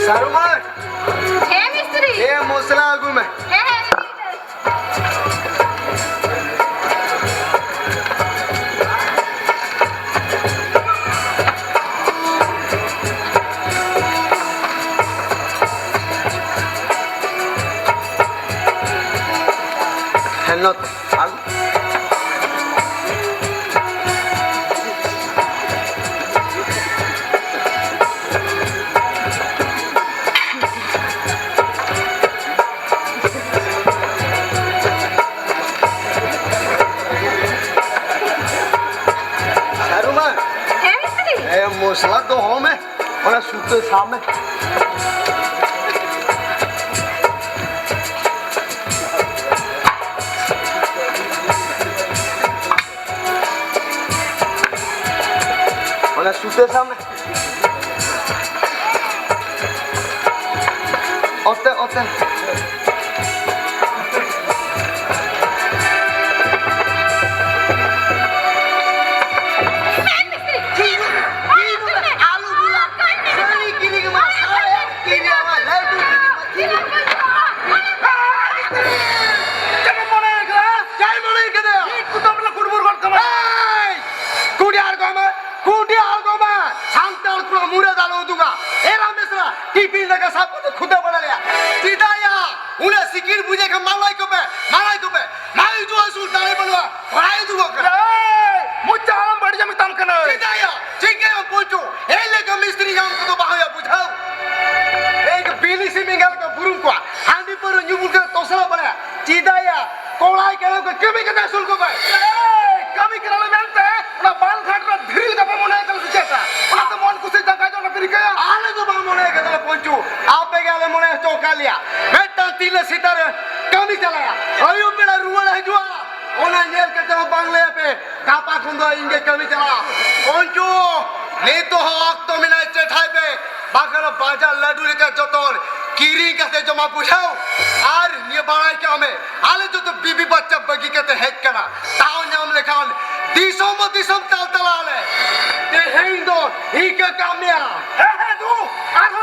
ᱥᱟᱹᱨᱩ ᱢᱟ᱾ ᱦᱮᱸ, ᱢᱤᱥᱛᱨᱤ᱾ ᱮ, ᱢᱚᱥᱞᱟ ᱟᱹᱜᱩ ᱢᱮ᱾ ᱦᱮᱸ, ᱦᱮᱸ, ᱤᱫᱤᱭᱮᱫᱟᱹᱧ᱾ ᱦᱮᱞᱳ, ᱟᱞ- ᱥᱟᱹᱨᱩ ᱢᱟ᱾ ᱦᱮᱸ, ᱢᱤᱥᱛᱨᱤ᱾ ᱮ, ᱢᱚᱥᱞᱟ ᱫᱚᱦᱚ ᱢᱮ, ᱚᱱᱟ ᱥᱩᱛᱟᱹ ᱥᱟᱵ ᱢᱮ᱾ ᱚᱱᱟ ᱥᱩᱛᱟᱹ ᱥᱟᱵ ᱢᱮ᱾ ᱚᱛᱮ, ᱚᱛᱮ᱾ ᱟᱞᱩ ᱜᱩᱞᱟ᱾ ᱥᱟᱹᱨᱤ ᱠᱤᱨᱤ ᱜᱮ ᱢᱟ, ᱥᱟᱹᱨᱤ ᱠᱤᱨᱤ ᱜᱮ ᱢᱟ, ᱞᱟᱹᱰᱩ ᱠᱤᱨᱤ ᱜᱮ ᱢᱟ᱾ ᱪᱮᱫ ᱮᱢ ᱢᱚᱱᱮ ᱠᱟᱫᱟ? ᱪᱮᱫ ᱮᱢ ᱢᱚᱱᱮ ᱠᱟᱫᱟ? ᱤᱧ ᱠᱩᱴᱟᱹᱢ ᱨᱮ ᱠᱩᱴᱵᱩᱨ ᱜᱚᱫ ᱠᱟᱢᱟ᱾ ᱮᱭ! ᱠᱩᱰᱤ ᱟᱬᱜᱚ ᱢᱮ, ᱠᱩᱰᱤ ᱟᱬᱜᱚ ᱢᱮ᱾ ᱥᱟᱱᱛᱟᱲ ᱠᱚᱲᱟ ᱢᱩᱨᱟᱹᱫ ᱟᱞᱚ ᱩᱫᱩᱜᱟ᱾ ᱮᱨᱟ ᱢᱮᱥᱨᱟ ᱴᱤᱯᱤᱱ ᱞᱮᱠᱟ ᱥᱟᱵ ᱠᱟᱛᱮ ᱠᱷᱩᱫᱟᱹ ᱵᱟᱲᱟ ᱞᱮᱭᱟ᱾ ᱪᱮᱫᱟᱜ ᱭᱟ? ᱩᱱᱟᱹᱜ ᱥᱤᱠᱤᱲ ᱵᱩᱡᱷᱟᱹᱜ ᱠᱷᱟᱱ ᱢᱟᱞᱟᱭ ᱠᱚᱯᱮ, ᱢᱟᱞᱟᱭ ᱠᱚᱯᱮ᱾ ᱢᱟᱞᱟᱭ ᱩᱫᱩᱜ ᱟᱹᱥᱩᱞ ᱫᱟᱲᱮ ᱵᱟᱹᱱᱩᱜᱼᱟ, ᱢᱟᱞᱟᱭ ᱩᱫᱩᱜᱚᱜ ᱠᱟᱱᱟ᱾ ᱮᱭ! ᱢᱚᱪᱟ ᱟᱞᱚᱢ ᱵᱟᱹᱲᱤᱡᱟ ᱢᱮᱛᱟᱢ ᱠᱟᱱᱟ᱾ ᱪᱮᱫᱟᱜ ᱭᱟ? ᱪᱤᱠᱟᱹᱭᱟᱢ ᱯᱚᱧᱪᱩ? ᱦᱮᱡ ᱞᱮᱠᱟ ᱢᱤᱥᱛᱨᱤ ᱧᱟᱢ ᱠᱚᱫᱚ ᱵᱟᱝ ᱦᱩᱭᱩᱜᱼᱟ, ᱵᱩᱡᱷᱟᱹᱣ? ᱮᱭ ᱵᱤᱞᱤ ᱥᱤᱢ ᱮᱸᱜᱟ ᱞᱮᱠᱟ ᱵᱩᱨᱩᱢ ᱠᱚᱣᱟ᱾ ᱦᱟᱺᱰᱤ ᱯᱟᱹᱣᱨᱟᱹ ᱧᱩ ᱵᱩᱞ ᱠᱟᱛᱮ ᱛᱚᱥᱞᱟ ᱵᱟᱲᱟᱭᱟ᱾ ᱪᱮᱫᱟᱜ ᱭᱟ? ᱠᱚᱲᱟᱭ ᱠᱟᱱᱟ ᱠᱚ, ᱠᱟᱹᱢᱤ ᱠᱟᱛᱮ ᱟᱹᱥᱩᱞ ᱠᱚᱯᱮ᱾ ᱮᱭ, ᱠᱟᱹᱢᱤ ᱠᱟᱱᱟᱞᱮ ᱢᱮᱱᱛᱮ ᱚᱱᱟ ᱵᱟᱱ ᱜᱷᱟᱴ ᱨᱮ ᱫᱷᱤᱨᱤ ᱞᱮᱠᱟ ᱯᱮ ᱢᱚᱱᱮ ᱠᱟᱱᱟ ᱥᱮ ᱪᱮᱫ? ᱚᱱᱟᱛᱮ ᱢᱚᱱ ᱠᱩᱥᱤ ᱫᱟᱠᱟ ᱡᱚᱢ ᱨᱮᱯᱮ ᱨᱤᱠᱟᱹᱭᱟ? ᱟᱞᱮ ᱫᱚ ᱵᱟᱝ ᱢᱚᱱᱮ ᱠᱟᱫᱟᱞᱮ ᱯᱚᱧᱪᱩ, ᱟᱯᱮ ᱜᱮ ᱟᱞᱮ ᱢᱚᱱᱮ ᱦᱚᱪᱚ ᱟᱠᱟᱫ ᱞᱮᱭᱟ᱾ ᱢᱤᱫᱴᱟᱝ ᱛᱤᱨᱞᱟᱹ ᱥᱮᱛᱟ ᱨᱮ ᱠᱟᱹᱢᱤ ᱪᱟᱞᱟᱭᱟ, ᱟᱹᱭᱩᱵ ᱵᱮᱲᱟ ᱨᱩᱣᱟᱹᱲ ᱦᱤᱡᱩᱜᱼᱟ, ᱚᱱᱟ ᱧᱮᱞ ᱠᱟᱛᱮ ᱦᱚᱸ ᱵᱟᱝ ᱞᱟᱹᱭ ᱟᱯᱮ, ᱜᱟᱯᱟ ᱠᱷᱚᱱ ᱫᱚ ᱤᱧ ᱜᱮ ᱠᱟᱹᱢᱤ ᱪᱟᱞᱟᱜᱼᱟ᱾ ᱯᱚᱧᱪᱩ, ᱱᱤᱛᱚᱜ ᱦᱚᱸ ᱚᱠᱛᱚ ᱢᱮᱱᱟᱜᱼᱟ, ᱪᱮᱴᱷᱟᱭ ᱯᱮ᱾ ᱵᱟᱠᱷᱟᱱ ᱵᱟᱡᱟᱨ ᱞᱟᱹᱰᱩ ᱞᱮᱠᱟ ᱡᱚᱛᱚ ᱦᱚᱲ ᱠᱤᱨᱤᱧ ᱠᱟᱛᱮ ᱡᱚᱢᱟ, ᱵᱩᱡᱷᱟᱹᱣ᱾ ᱟᱨ ᱱᱤᱭᱟᱹ ᱵᱟᱲᱟᱭ ᱠᱟᱜ ᱢᱮ, ᱟᱞᱮ ᱡᱚᱛᱚ ᱵᱤᱵᱤ ᱵᱟᱪᱪᱟ ᱵᱟᱹᱜᱤ ᱠᱟᱛᱮ ᱦᱮᱡ ᱠᱟᱱᱟ᱾ ᱛᱟᱣ ᱧᱟᱢ ᱞᱮᱠᱷᱟᱱ ᱫᱤᱥᱚᱢ ᱫᱤᱥᱚᱢ ᱛᱟᱞ ᱛᱟᱞᱟ ᱟᱞᱮ᱾ ᱛᱮᱦᱮᱧ ᱫᱚ ᱤᱠᱟᱹ ᱠᱟᱜ ᱢᱮᱭᱟ᱾ ᱦᱮᱸ, ᱦᱮᱸ, ᱫᱩ, ᱟᱨᱦᱚᱸ